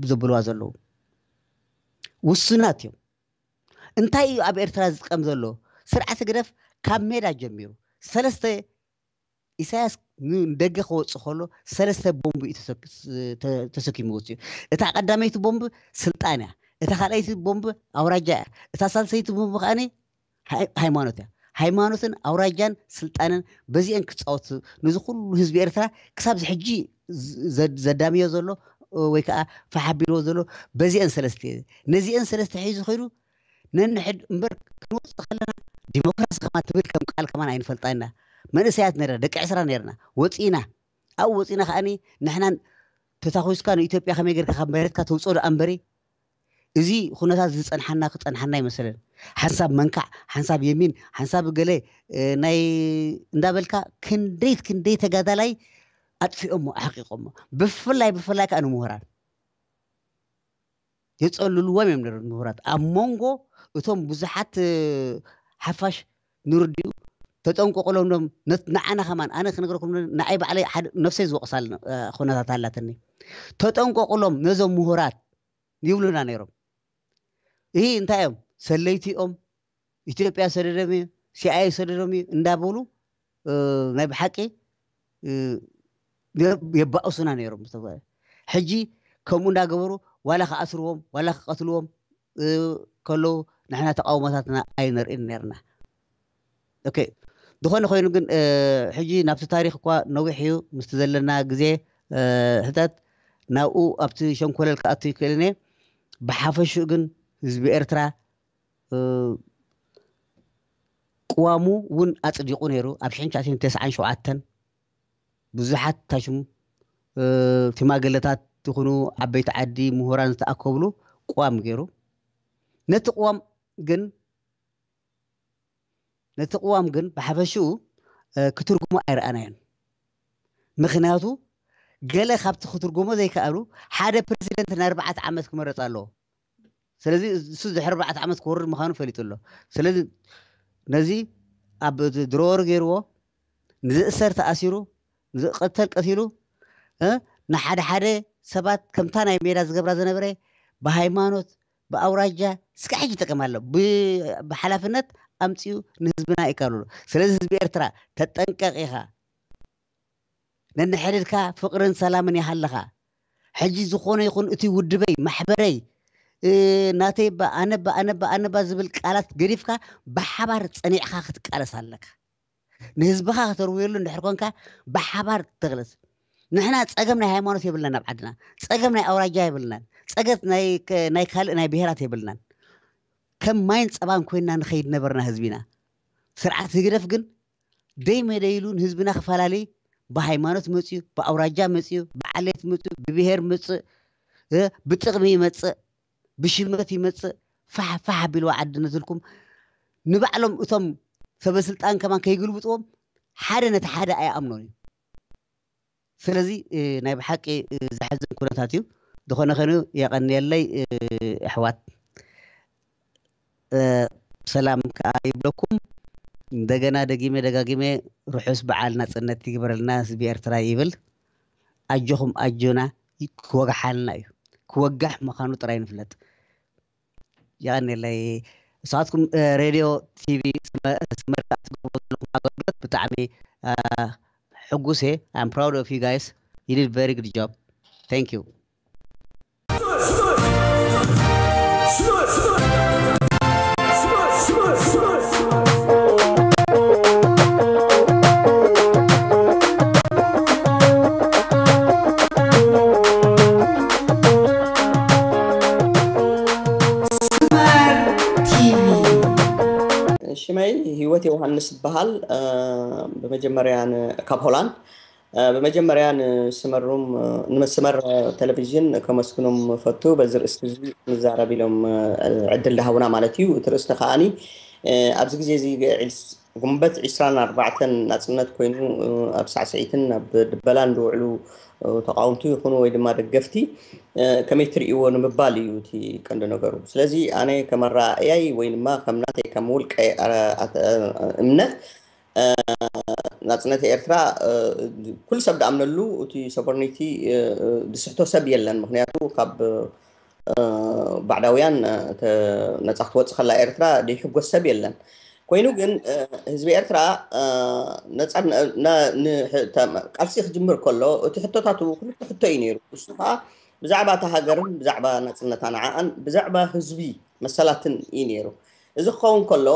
ዝገብልዋ ዘለዉ ውሱናት እዮም እንታይ እዩ ኣብ ኤርትራ ዝጥቀም ዘሎ ስርዓት ህግደፍ ካብ ሜዳ ጀሚሩ ሰለስተ ኢሳያስ ንደገ ክወፅእ ከሎ ሰለስተ ቦምብ እዩ ተሰኪሙ ወፅኡ እታ ቀዳመይቲ ቦምብ ስልጣን እያ እታ ካልኣይቲ ቦምብ ኣውራጃ እያ እታ ሳልሰይቲ ቦምብ ከዓኒ ሃይማኖት እያ ሃይማኖትን ኣውራጃን ስልጣንን በዚአን ክፃወት ነዚ ኩሉ ህዝቢ ኤርትራ ክሳብ ሕጂ ዘዳምዮ ዘሎ ወይ ከዓ ፈሓቢልዎ ዘሎ በዚአን ሰለስተ ነዚአን ሰለስተ ሒዙ ከይዱ ነንሕድ እምበር ክንወፅእ ከለና ዲሞክራሲ ከማ ትብል ከም ቃል ከማን ኣይንፈልጣ ኢና መንእሰያት ነርና ደቂ ዕስራ ነርና ወፂና ኣብኡ ወፂና ከዓኒ ንሕናን ተታኮስካ ንኢትዮጵያ ከመይ ጌርካ ካብ መሬትካ ተውፅኦ ደኣ እምበሪ እዚ ኩነታት ዝፀንሓና ክፀንሓና ይመስለን ሓንሳብ መንካዕ ሓንሳብ የሚን ሓንሳብ ገለ ናይ እንዳበልካ ክንደይት ክንደይ ተጋዳላይ ኣጥፊኦሞ ኣሕቂቆሞ ብፍላይ ብፍላይ ከዓ ንምሁራን የፀልልዎም እዮም ነሩ ምሁራት ኣብ መንጎ እቶም ብዙሓት ሓፋሽ ንርድኡ ተጠንቀቁሎም ዶም ንዓና ከማን ኣነ ክነግረኩም ንዓይ ባዕለይ ነፍሰይ ዝወቅሳል ኩነታት ኣላትኒ ተጠንቀቁሎም ነዞም ምሁራት ይብሉና ነይሮም ይህ እንታይ እዮም ሰለይቲኦም ኢትዮጵያ ሰደዶም እዩ ሲኣይ ሰደዶም እዩ እንዳበሉ ናይ ብሓቂ የባእሱና ነይሮም ዝተባለ ሕጂ ከምኡ እንዳገበሩ ዋላ ክኣስርዎም ዋላ ክቀትልዎም ከለዉ ንሕና ተቃውሞታትና ኣይነርእን ነርና ኦኬ ዝኾነ ኮይኑ ግን ሕጂ ናብቲ ታሪክ እኳ ነዊሕ እዩ ምስቲ ዘለና ግዜ ሕተት ናብኡ ኣብቲ ሸንኮለል ክኣቱ ይክእልን እየ ብሓፈሽኡ ግን ህዝቢ ኤርትራ ቅዋሙ እውን ኣፅዲቑ ነይሩ ኣብ ሽሕን ትሽዓትን ተስዓን ሸውዓተን ብዙሓት ታሽም ሽማግለታት ትኹኑ ዓበይቲ ዓዲ ምሁራን ዝተኣከብሉ ቅዋም ገይሩ ነቲ ቅዋም ግን ነቲ ቅዋም ግን ብሓፈሽኡ ክትርጉሙ ኣይረኣናዮን ምክንያቱ ገለ ካብቲ ክትርጉሞ ዘይከኣሉ ሓደ ፕሬዚደንት ንኣርባዕተ ዓመት ክመረፅ ኣለዎ ስለዚ እሱ ድሕሪ ኣርባዕተ ዓመት ክወርድ ምዃኑ ፈሊጡ ኣሎ ስለዚ ነዚ ኣብ ድሮወር ገይርዎ ንዝእሰር ተኣሲሩ ንዝቀተል ቀቲሉ ንሓደ ሓደ ሰባት ከምታ ናይ ሜዳ ዝገብራ ዝነበረ ብሃይማኖት ብኣውራጃ እስከ ሕጂ ይጠቀም ኣሎ ብሓላፍነት ኣምፅኡ ንህዝብና ይካልሉ ስለዚ ህዝቢ ኤርትራ ተጠንቀቅ ኢኻ ነንሕድድካ ፍቅርን ሰላምን ይሃልኻ ሕጂ ዝኾነ ይኹን እቲ ውድበይ ማሕበረይ ናተይ ባ ኣነ ባ ኣነ ባ ኣነ ባ ዝብል ቃላት ገዲፍካ ብሓባር ጸኒዕካ ክትቃለስ ኣለካ። ንህዝብኻ ከተርውየሉ እንድሕር ኮንካ ብሓባር ተግለጽ። ንሕና ጸገም ናይ ሃይማኖት የብልናን ኣብ ዓድና፣ ጸገም ናይ ኣውራጃ የብልናን፣ ጸገም ናይ ካልእ ናይ ብሄራት የብልናን። ከም ማይን ጸባን ኮይና ንኸይድ ነበርና ህዝቢና። ስርዓት ህግደፍ ግን ደይ መደይሉ ንህዝብና ክፈላለይ ብሃይማኖት መጽዩ፣ ብኣውራጃ መጽዩ፣ ብዓሌት መጽዩ፣ ብብሄር መጽእ፣ ብጥቕሚ ይመጽእ፣ ብሽመት ይመጽእ። ፋሕ ፋሕ ኣቢልዋ ዓዲ ነትልኩም። ንባዕሎም እቶም ሰበስልጣን ከማን ከይግልብጥዎም ሓደ ነቲ ሓደ ኣይኣምኖን እዩ። ስለዚ ናይ ብሓቂ ዘሕዝን ኩነታት እዩ። ዝኾነ ኸይኑ የቐንየለይ ኣሕዋት። ሰላም ከኣ ይብለኩም። እንደገና ደጊመ ደጋጊመ ርሑስ በዓል ናጽነት ይግበረልና ህዝቢ ኤርትራ ይብል። ኣጆኹም ኣጆና። ክወግሓልና እዩ። ክወጋሕ ምዃኑ ጥራይ ንፍለጥ። የቐንየለይ። ንስኻትኩም ሬድዮ ቲቪ ሰመርካ ትገብርዎ ዘለኹም ኣገልግሎት ብጣዕሚ ሕጉስ እየ። I'm proud of you guys. You did very good job. Thank you. ሽመይ ህይወት ዮሃንስ ይበሃል። ብመጀመርያ ካብ ሆላንድ ብመጀመርያ ንስመሩም ንመስመር ቴሌቪዥን ከመስግኖም ፈቱ። በዚ ርእስቲ እዚ ንዛረብ ኢሎም ዕድል ዳሃቡና ማለት እዩ። እቲ ርእስቲ ከዓኒ ኣብዚ ግዜ እዚ ጉንበት ዕስራን ኣርባዕተን ናጽነት ኮይኑ ኣብ ሳዕስዒትን ኣብ ድበላን ዝውዕሉ ተቃውምቲ ይኹኑ ወይ ድማ ደገፍቲ ከመይ ትርእይዎ ንምባል እዩ እቲ ቀንዲ ነገሩ። ስለዚ ኣነ ከም ኣረኣእያይ ወይ ድማ ከም ናተይ ከም ውልቀ እምነት ናጽነት ኤርትራ ኩሉ ሰብ ድኣምነሉ እቲ ሶቨርኒቲ ድስሕቶ ሰብ የለን። ምክንያቱ ካብ ባዕዳውያን ነጻ ክትወጽእ ከላ ኤርትራ ድይሕጎስ ሰብ የለን። ኮይኑ ግን ህዝቢ ኤርትራ ቃልሲ ክጅምር ከሎ እቲ ሕቶታቱ ክልተ ሕቶ እዩ ነይሩ። እሱ ከዓ ብዛዕባ እታ ሃገርን ብዛዕባ ናጽነታ ንዓኣን ብዛዕባ ህዝቢ መሰላትን እዩ ነይሩ። እዚ ክኸውን ከሎ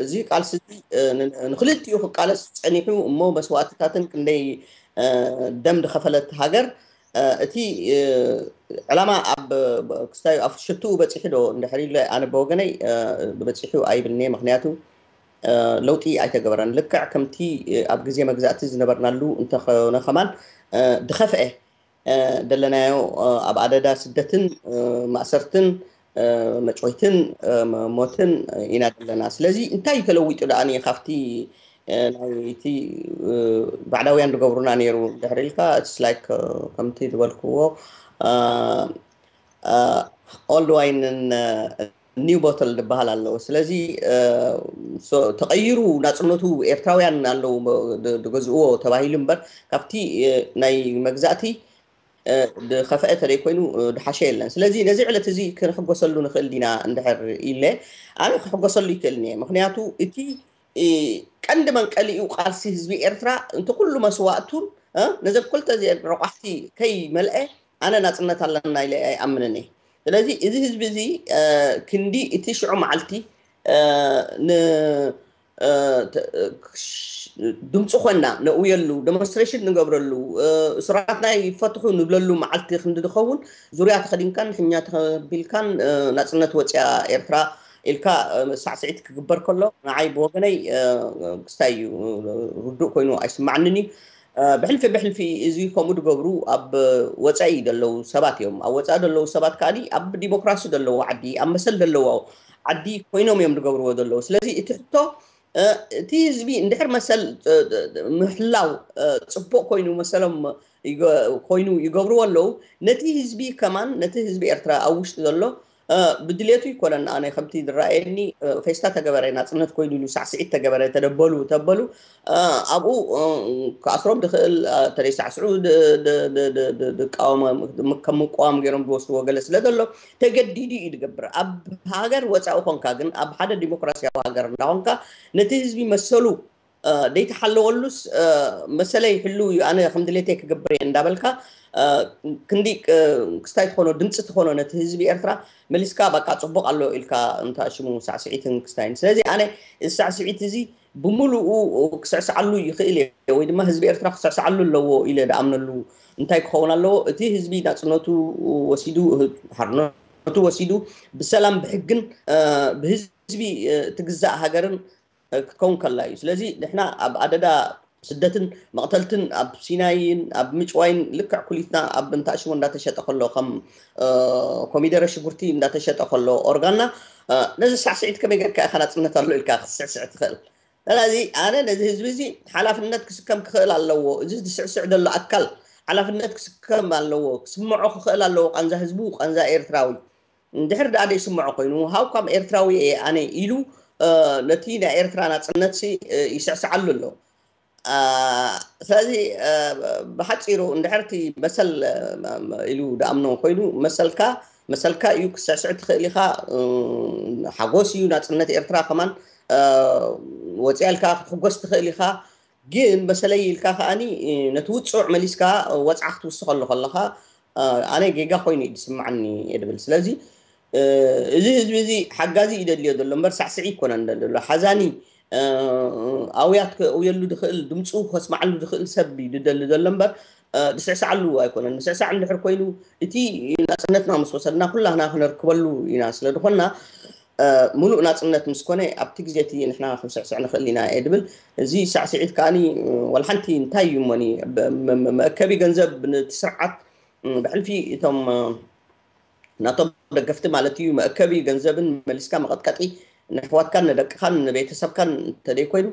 እዚ ቃልሲ ንክልቲኡ ክቃለስ ጸኒሑ እሞ መስዋእትታትን ክንደይ ደም ዝኸፈለት ሃገር እቲ ዕላማ ኣብ ክስታዩ ኣብ ሽትኡ በፂሑ ዶ እንድሕር ኢለ ኣነ ብወገነይ በፂሑ ኣይብልኒ። ምክንያቱ ለውጢ ኣይተገበረን። ልክዕ ከምቲ ኣብ ግዜ መግዛእቲ ዝነበርናሉ እንተኾነ ከማን ድኸፍአ ደለናዮ ኣብ ኣደዳ ስደትን ማእሰርትን መጭወይትን ሞትን ኢና ዘለና። ስለዚ እንታይ ተለዊጡ ደኣ ካብቲ ናይቲ ባዕዳውያን ዝገብሩና ነይሩ ድሕሪ ኢልካ it's like ከምቲ ዝበልክዎ old wine in new bottle ዝበሃል ኣለዎ። ስለዚ ተቐይሩ ናፅነቱ ኤርትራውያን ኣለዉ ዝገዝእዎ ተባሂሉ እምበር ካብቲ ናይ መግዛእቲ ዝኸፍአ ተለይ ኮይኑ ዝሓሸ የለን። ስለዚ ነዚ ዕለት እዚ ክንሕጎሰሉ ንኽእል ዲና እንድሕር ኢለ ኣነ ክሕጎሰሉ ይክእልኒ እየ። ምክንያቱ እቲ ቀንዲ መንቀሊኡ ቃልሲ ህዝቢ ኤርትራ እንተ ኩሉ መስዋእቱን ነዘን ክልተ እዚአን ረቋሕቲ ከይመልአ ኣነ ናፅነት ኣለና ኢለ ኣይኣምንን እየ። ስለዚ እዚ ህዝቢ እዚ ክንዲ እቲ ሽዑ መዓልቲ ድምፂ ኮና ነእውየሉ፣ ዴሞንስትሬሽን ንገብረሉ፣ እሱራትና ይፈትሑ ንብለሉ መዓልቲ ክንዲ ዝኸውን ዙርያ ተኸዲንካን ሕኛ ተቢልካን ናፅነት ወፅያ ኤርትራ ኢልካ ሳዕስዒት ክግበር ከሎ ንዓይ ብወገነይ ክስታይ እዩ ርዱእ ኮይኑ ኣይስማዕንን እዩ። ብሕልፊ ብሕልፊ እዚ ከምኡ ዝገብሩ ኣብ ወፃኢ ዘለዉ ሰባት እዮም። ኣብ ወፃኢ ዘለዉ ሰባት ከዓኒ ኣብ ዲሞክራሲ ዘለዎ ዓዲ ኣብ መሰል ዘለዎ ዓዲ ኮይኖም እዮም ዝገብርዎ ዘለዉ። ስለዚ እቲ ሕቶ እቲ ህዝቢ እንድሕር መሰል ምሕላው ፅቡቅ ኮይኑ መሰሎም ኮይኑ ይገብርዎ ኣለዉ። ነቲ ህዝቢ ከማን ነቲ ህዝቢ ኤርትራ ኣብ ውሽጢ ዘሎ ብድሌቱ ይኮነን። ኣነ ከምቲ ዝረኣየኒ ፌስታ ተገበረ፣ ናፅነት ኮይኑ ኢሉ ሳዕስዒት ተገበረ፣ ተደበሉ ተበሉ ኣብኡ ክኣስሮም ዝኽእል ተደይ ሳዕስዑ ዝቃወሞ ከም ምቃዋም ገይሮም ዝወስድዎ ገለ ስለ ዘሎ ተገዲዱ እዩ ዝገብር። ኣብ ሃገር ወፃኢ ኮንካ ግን ኣብ ሓደ ዲሞክራሲያዊ ሃገር እንዳኮንካ ነቲ ህዝቢ መሰሉ ደይተሓለወሉስ መሰለይ ሕልው እዩ ኣነ ከም ድሌተይ ክገብር እየ እንዳበልካ ክንዲ ክስታይ ትኾኖ፣ ድምፂ ትኾኖ ነቲ ህዝቢ ኤርትራ፣ መሊስካ በቃ ፅቡቕ ኣሎ ኢልካ እንታ ሽሙ ሳዕስዒትን ክስታይን። ስለዚ ኣነ እዚ ሳዕስዒት እዚ ብምሉኡ ክስዕስዓሉ ይኽእል እየ፣ ወይ ድማ ህዝቢ ኤርትራ ክስዕስዓሉ ኣለዎ ኢለ ዝኣምነሉ እንታይ ክኸውን ኣለዎ? እቲ ህዝቢ ናፅነቱ ወሲዱ፣ ሓርነቱ ወሲዱ፣ ብሰላም ብሕግን ብህዝቢ ትግዛእ ሃገርን ክትከውን ከላ እዩ። ስለዚ ንሕና ኣብ ኣደዳ ስደትን መቕተልትን ኣብ ሲናይን ኣብ ምጭዋይን ልክዕ ኩሊትና ኣብ እንታሽሙ እንዳተሸጠ ከሎ፣ ከም ኮሚደረ ሽጉርቲ እንዳተሸጠ ከሎ ኦርጋና፣ ነዚ ሳዕስዒት ከመይ ጌርካ ኢኻ ናፅነት ኣሎ ኢልካ ክትስዕስዕ ትኽእል? ስለዚ ኣነ ነዚ ህዝቢ እዚ ሓላፍነት ክስከም ክኽእል ኣለዎ። እዚ ዝስዕስዕ ዘሎ ኣካል ሓላፍነት ክስከም ኣለዎ። ክስምዖ ክኽእል ኣለዎ፣ ቃንዛ ህዝቡ፣ ቃንዛ ኤርትራዊ። እንድሕር ደኣ ዘይስምዖ ኮይኑ፣ ሃው ካም ኤርትራዊ እየ ኣነ ኢሉ ነቲ ናይ ኤርትራ ናፅነት ይስዕስዓሉ ኣሎ። ስለዚ ብሓፂሩ እንድሕር እቲ መሰል ኢሉ ደኣምኖ ኮይኑ፣ መሰልካ መሰልካ እዩ፣ ክስዕስዕ ትኽእል ኢኻ። ሓጎስ እዩ ናፅነት ኤርትራ ከማን፣ ወፂኣልካ ክትሕጎስ ትኽእል ኢኻ። ግን መሰለይ ኢልካ ከኣኒ ነቲ ውፅዕ መሊስካ ወፅዓ ክትውስኸሉ ከለኻ ኣነ ጌጋ ኮይኑ እዩ ዝስምዓኒ እየ ድብል። ስለዚ እዚ ህዝቢ እዚ ሓጋዚ እዩ ደልዮ ዘሎ እምበር ሳዕስዒ ይኮነን ደሊ ዘሎ። ሓዛኒ ኣውያት ከእውየሉ ድኽእል፣ ድምፁ ከስማዓሉ ድኽእል ሰብ እዩ ድደሊ ዘሎ እምበር ድስዕስዓሉ ኣይኮነን። ምስዕሳዕ እንድሕር ኮይኑ እቲ ናፅነትና ምስ ወሰድና ኩላህና ክነርክበሉ ኢና ስለ ዝኾንና፣ ምሉእ ናፅነት ምስ ኮነ ኣብቲ ግዜ እቲ ንሕና ክንስዕስዕ ንኽእል ኢና እየ ድብል። እዚ ሳዕስዒት ከኣኒ ዋላ ሓንቲ እንታይ እዩ እሞኒ፣ መእከቢ ገንዘብ ነቲ ስርዓት ብሕልፊ እቶም ናቶም ደገፍቲ ማለት እዩ፣ መእከቢ ገንዘብን መሊስካ መቐጥቀጢ ንሕዋትካን ንደቅኻን ንቤተሰብካን እንተደይኮይኑ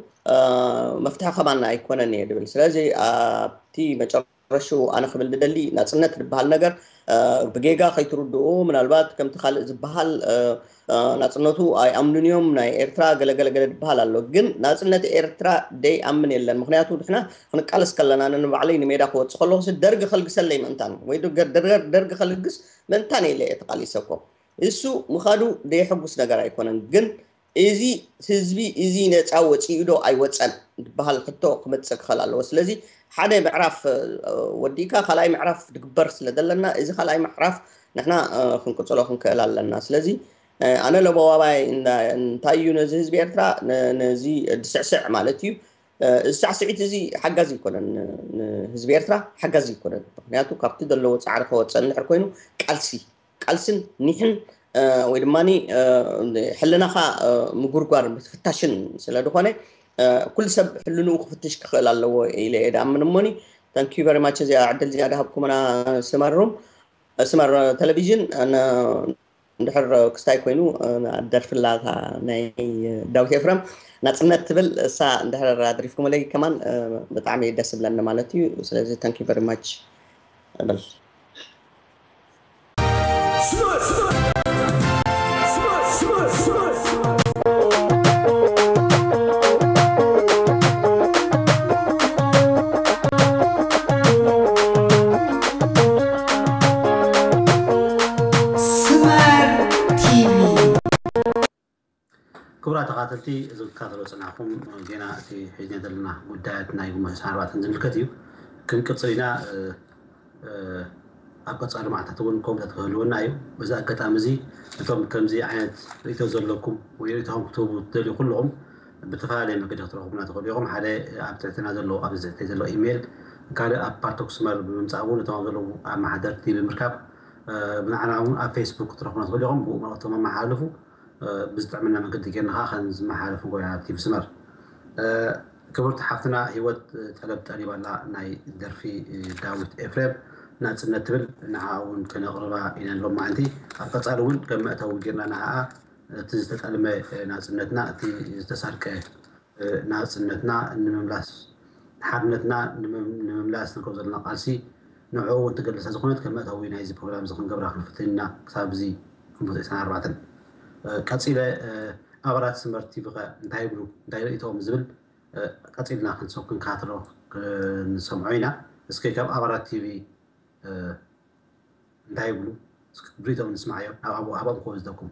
መፍትሒ ከማና ኣይኮነን እየ ድብል። ስለዚ ኣብቲ መጨረሹ ኣነ ክብል ድደሊ፣ ናፅነት ዝበሃል ነገር ብጌጋ ከይትርድኡ። ምናልባት ከምቲ ካልእ ዝበሃል ናፅነቱ ኣይኣምኑን እዮም፣ ናይ ኤርትራ ገለገለገለ ዝበሃል ኣሎ። ግን ናፅነት ኤርትራ ደይኣምን የለን። ምክንያቱ ንሕና ክንቃለስ ከለና፣ ንባዕለይ ንሜዳ ክወፅእ ከለኹ ደርጊ ከልግሰለይ ምእንታን ወይ ደርጊ ከልግስ ምእንታን ኢለ እየ ተቃሊሰ እኮ። እሱ ምኻዱ ደየሐጉስ ነገር ኣይኮነን። ግን እዚ ህዝቢ እዚ ነፃ ወፂኡ ዶ ኣይወፀን ዝበሃል ሕቶ ክመፅእ ክኽእል ኣለዎ። ስለዚ ሓደ ምዕራፍ ወዲእካ ካልኣይ ምዕራፍ ድግበር ስለ ዘለና፣ እዚ ካልኣይ ምዕራፍ ንሕና ክንቅፅሎ ክንክእል ኣለና። ስለዚ ኣነ ለበዋባይ እንታይ እዩ ነዚ ህዝቢ ኤርትራ፣ ነዚ ድስዕስዕ ማለት እዩ። እዚ ሳዕስዒት እዚ ሓጋዚ ኣይኮነን፣ ንህዝቢ ኤርትራ ሓጋዚ ኣይኮነን። ምክንያቱ ካብቲ ዘለዎ ፃዕሪ ከወፀ እንድሕር ኮይኑ ቃልሲ ቃልስን ኒሕን ወይ ድማ ሕልናኻ ምጉርጓር ምፍታሽን ስለ ዝኾነ፣ ኩሉ ሰብ ሕልንኡ ክፍትሽ ክኽእል ኣለዎ ኢለ እየ ድኣምን። እሞኒ፣ thank you very much፣ እዚኣ ዕድል እዚኣ ድሃብኩምና። ስመር ሩም፣ ስመር ቴሌቪዥን፣ እንድሕር ክስታይ ኮይኑ፣ ደርፊ ኣላታ ናይ ዳዊት ኤፍረም ናፅነት ትብል፣ እሳ እንድሕር ኣድሪፍኩምለይ ከማን ብጣዕሚ ደስ ዝብለኒ ማለት እዩ። ስለዚ thank you very much እብል። ስመር ቲቪ። ክቡራት ተኻተልቲ፣ እዚ ክትከታተሎ ዝጸናሕኩም ጌና እቲ ሒዝና ዘለና ጉዳያት ናይ ግንቦት ዕስራን ኣርባዕተን ዝምልከት እዩ። ክንቅጽል ኢና። ኣብ ቀጻሊ መዓልታት እውን ኮምታት ክህልወና እዩ። በዚ ኣጋጣሚ እዚ እቶም ከምዚ ዓይነት ርእይቶ ዘለኩም ወይ ርእይቶኹም ክትህቡ ትደልዩ ኩልኹም ብተፈላለየ መገዲ ክትረኽቡና ትኽእሉ ኢኹም። ሓደ ኣብ ትሕትና ዘሎ፣ ኣብዚ ትሕተይ ዘሎ ኢሜይል፣ ካልእ ኣብ ፓልቶክ ስመር ብምምጻእ እውን እቶም ኣብ ዘለዉ ኣመሓደርቲ ብምርካብ ብንዓና እውን ኣብ ፌስቡክ ክትረኽቡና ትኽእሉ ኢኹም። ብኡ መልእኽቶም ኣመሓላልፉ። ብዝጥዕመና መገዲ ጌርና ከዓ ከም ዝመሓላለፍ ንጎይና ቲቪ ስመር። ክብርቲ ሓፍትና ህይወት ጠለብ ጠሊባ ኣላ ናይ ደርፊ ዳዊት ኤፍሬም ናፅነት ትብል፣ ንዓ እውን ከነቕርባ ኢና ሎማዓንቲ። ኣብ ቀፃሊ እውን ከም መእተዊ ጌርና ንዓኣ እቲ ዝተጠልመ ናፅነትና፣ እቲ ዝተሰርቀ ናፅነትና ንምምላስ፣ ሓርነትና ንምምላስ ንገብሮ ዘለና ቃልሲ ንዕኡ እውን ትገልጽ ዝኾነት ከም መእተዊ ናይዚ ፕሮግራም እዚ ክንገብራ ክንፍትን ኢና። ክሳብ እዚ ግንቦት ዕስራን ኣርባዕተን ቀጺለ ኣባላት ስመር ቲቪ ከ እንታይ ይብሉ፣ እንታይ ርእይቶኦም ዝብል ቀጺልና ክንሰብ ክንከታተሎ ክንሰምዖ ኢና። እስኪ ካብ ኣባላት ቲቪ እንታይ ይብሉ? እስኪ ብሪቶም ንስማዓዮ። ኣብ ኣብኦም ክወስደኩም።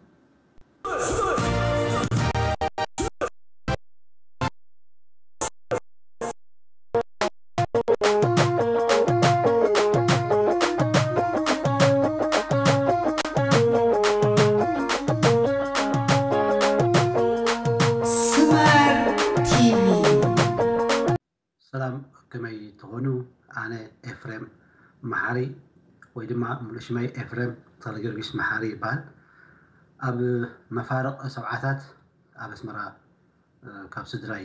ኣነ ኤፍሬም መሓሪ ወይ ድማ ሙሉእ ሽመይ ኤፍሬም ተኽለጊዮርጊስ መሓሪ ይበሃል። ኣብ መፋርቕ ሰብዓታት ኣብ ኣስመራ ካብ ስድራይ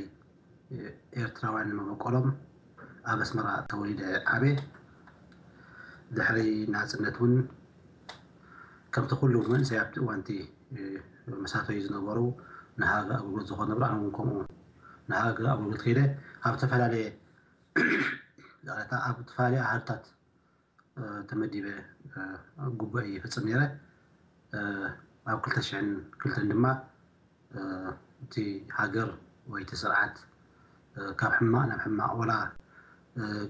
ኤርትራውያን መበቆሎም ኣብ ኣስመራ ተወሊደ ዓብየ። ድሕሪ ናጽነት እውን ከምቲ ኩሉ መንእሰይ ኣብቲ እዋንቲ መሳተዩ ዝነበሩ ንሃገር ኣገልግሎት ዝኾኑ ነብሩ ኣነ እውን ከምኡ ንሃገር ኣገልግሎት ከይደ ኣብ ዝተፈላለየ ኣብ ዝተፈላለየ ኣሃዱታት ተመዲበ ጉባኤ ይፍጽም ነይረ። ኣብ ክልተ ሽሕን ክልተን ድማ እቲ ሃገር ወይ እቲ ስርዓት ካብ ሕማቕ ናብ ሕማቕ ወላ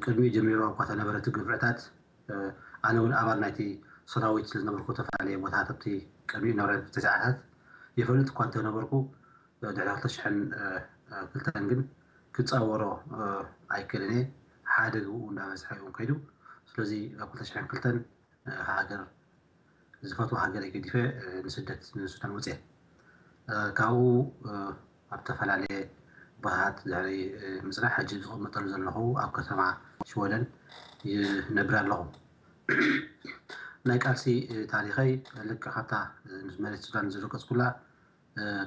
ቅድሚኡ ጀሚሩ እኳ ተነበረ እቲ ግፍዕታት ኣነ እውን ኣባል ናይቲ ሰራዊት ስለዝነበርኩ ዝተፈላለየ ቦታታት ኣብቲ ቅድሚኡ ነበረ ተሰዓታት ይፈልጥ እኳ እንተነበርኩ ድሕሪ ክልተ ሽሕን ክልተን ግን ክጻወሮ ኣይክእልን እየ። ሓደ ግብኡ እንዳበዝሐ እውን ከይዱ። ስለዚ ኣብ ክልተ ሽሕን ክልተን ሃገር ዝፈትዋ ሃገር ገዲፈ ንስደት ንሱዳን ወፅየ። ካብኡ ኣብ ተፈላለየ ባህት ድሕሪ ምፅናሕ ሕጂ ዝቕመጠሉ ዘለኹ ኣብ ከተማ ሽወደን ይነብር ኣለኹ። ናይ ቃልሲ ታሪኸይ ልክ ካብታ መሬት ሱዳን ዝረቀፅኩላ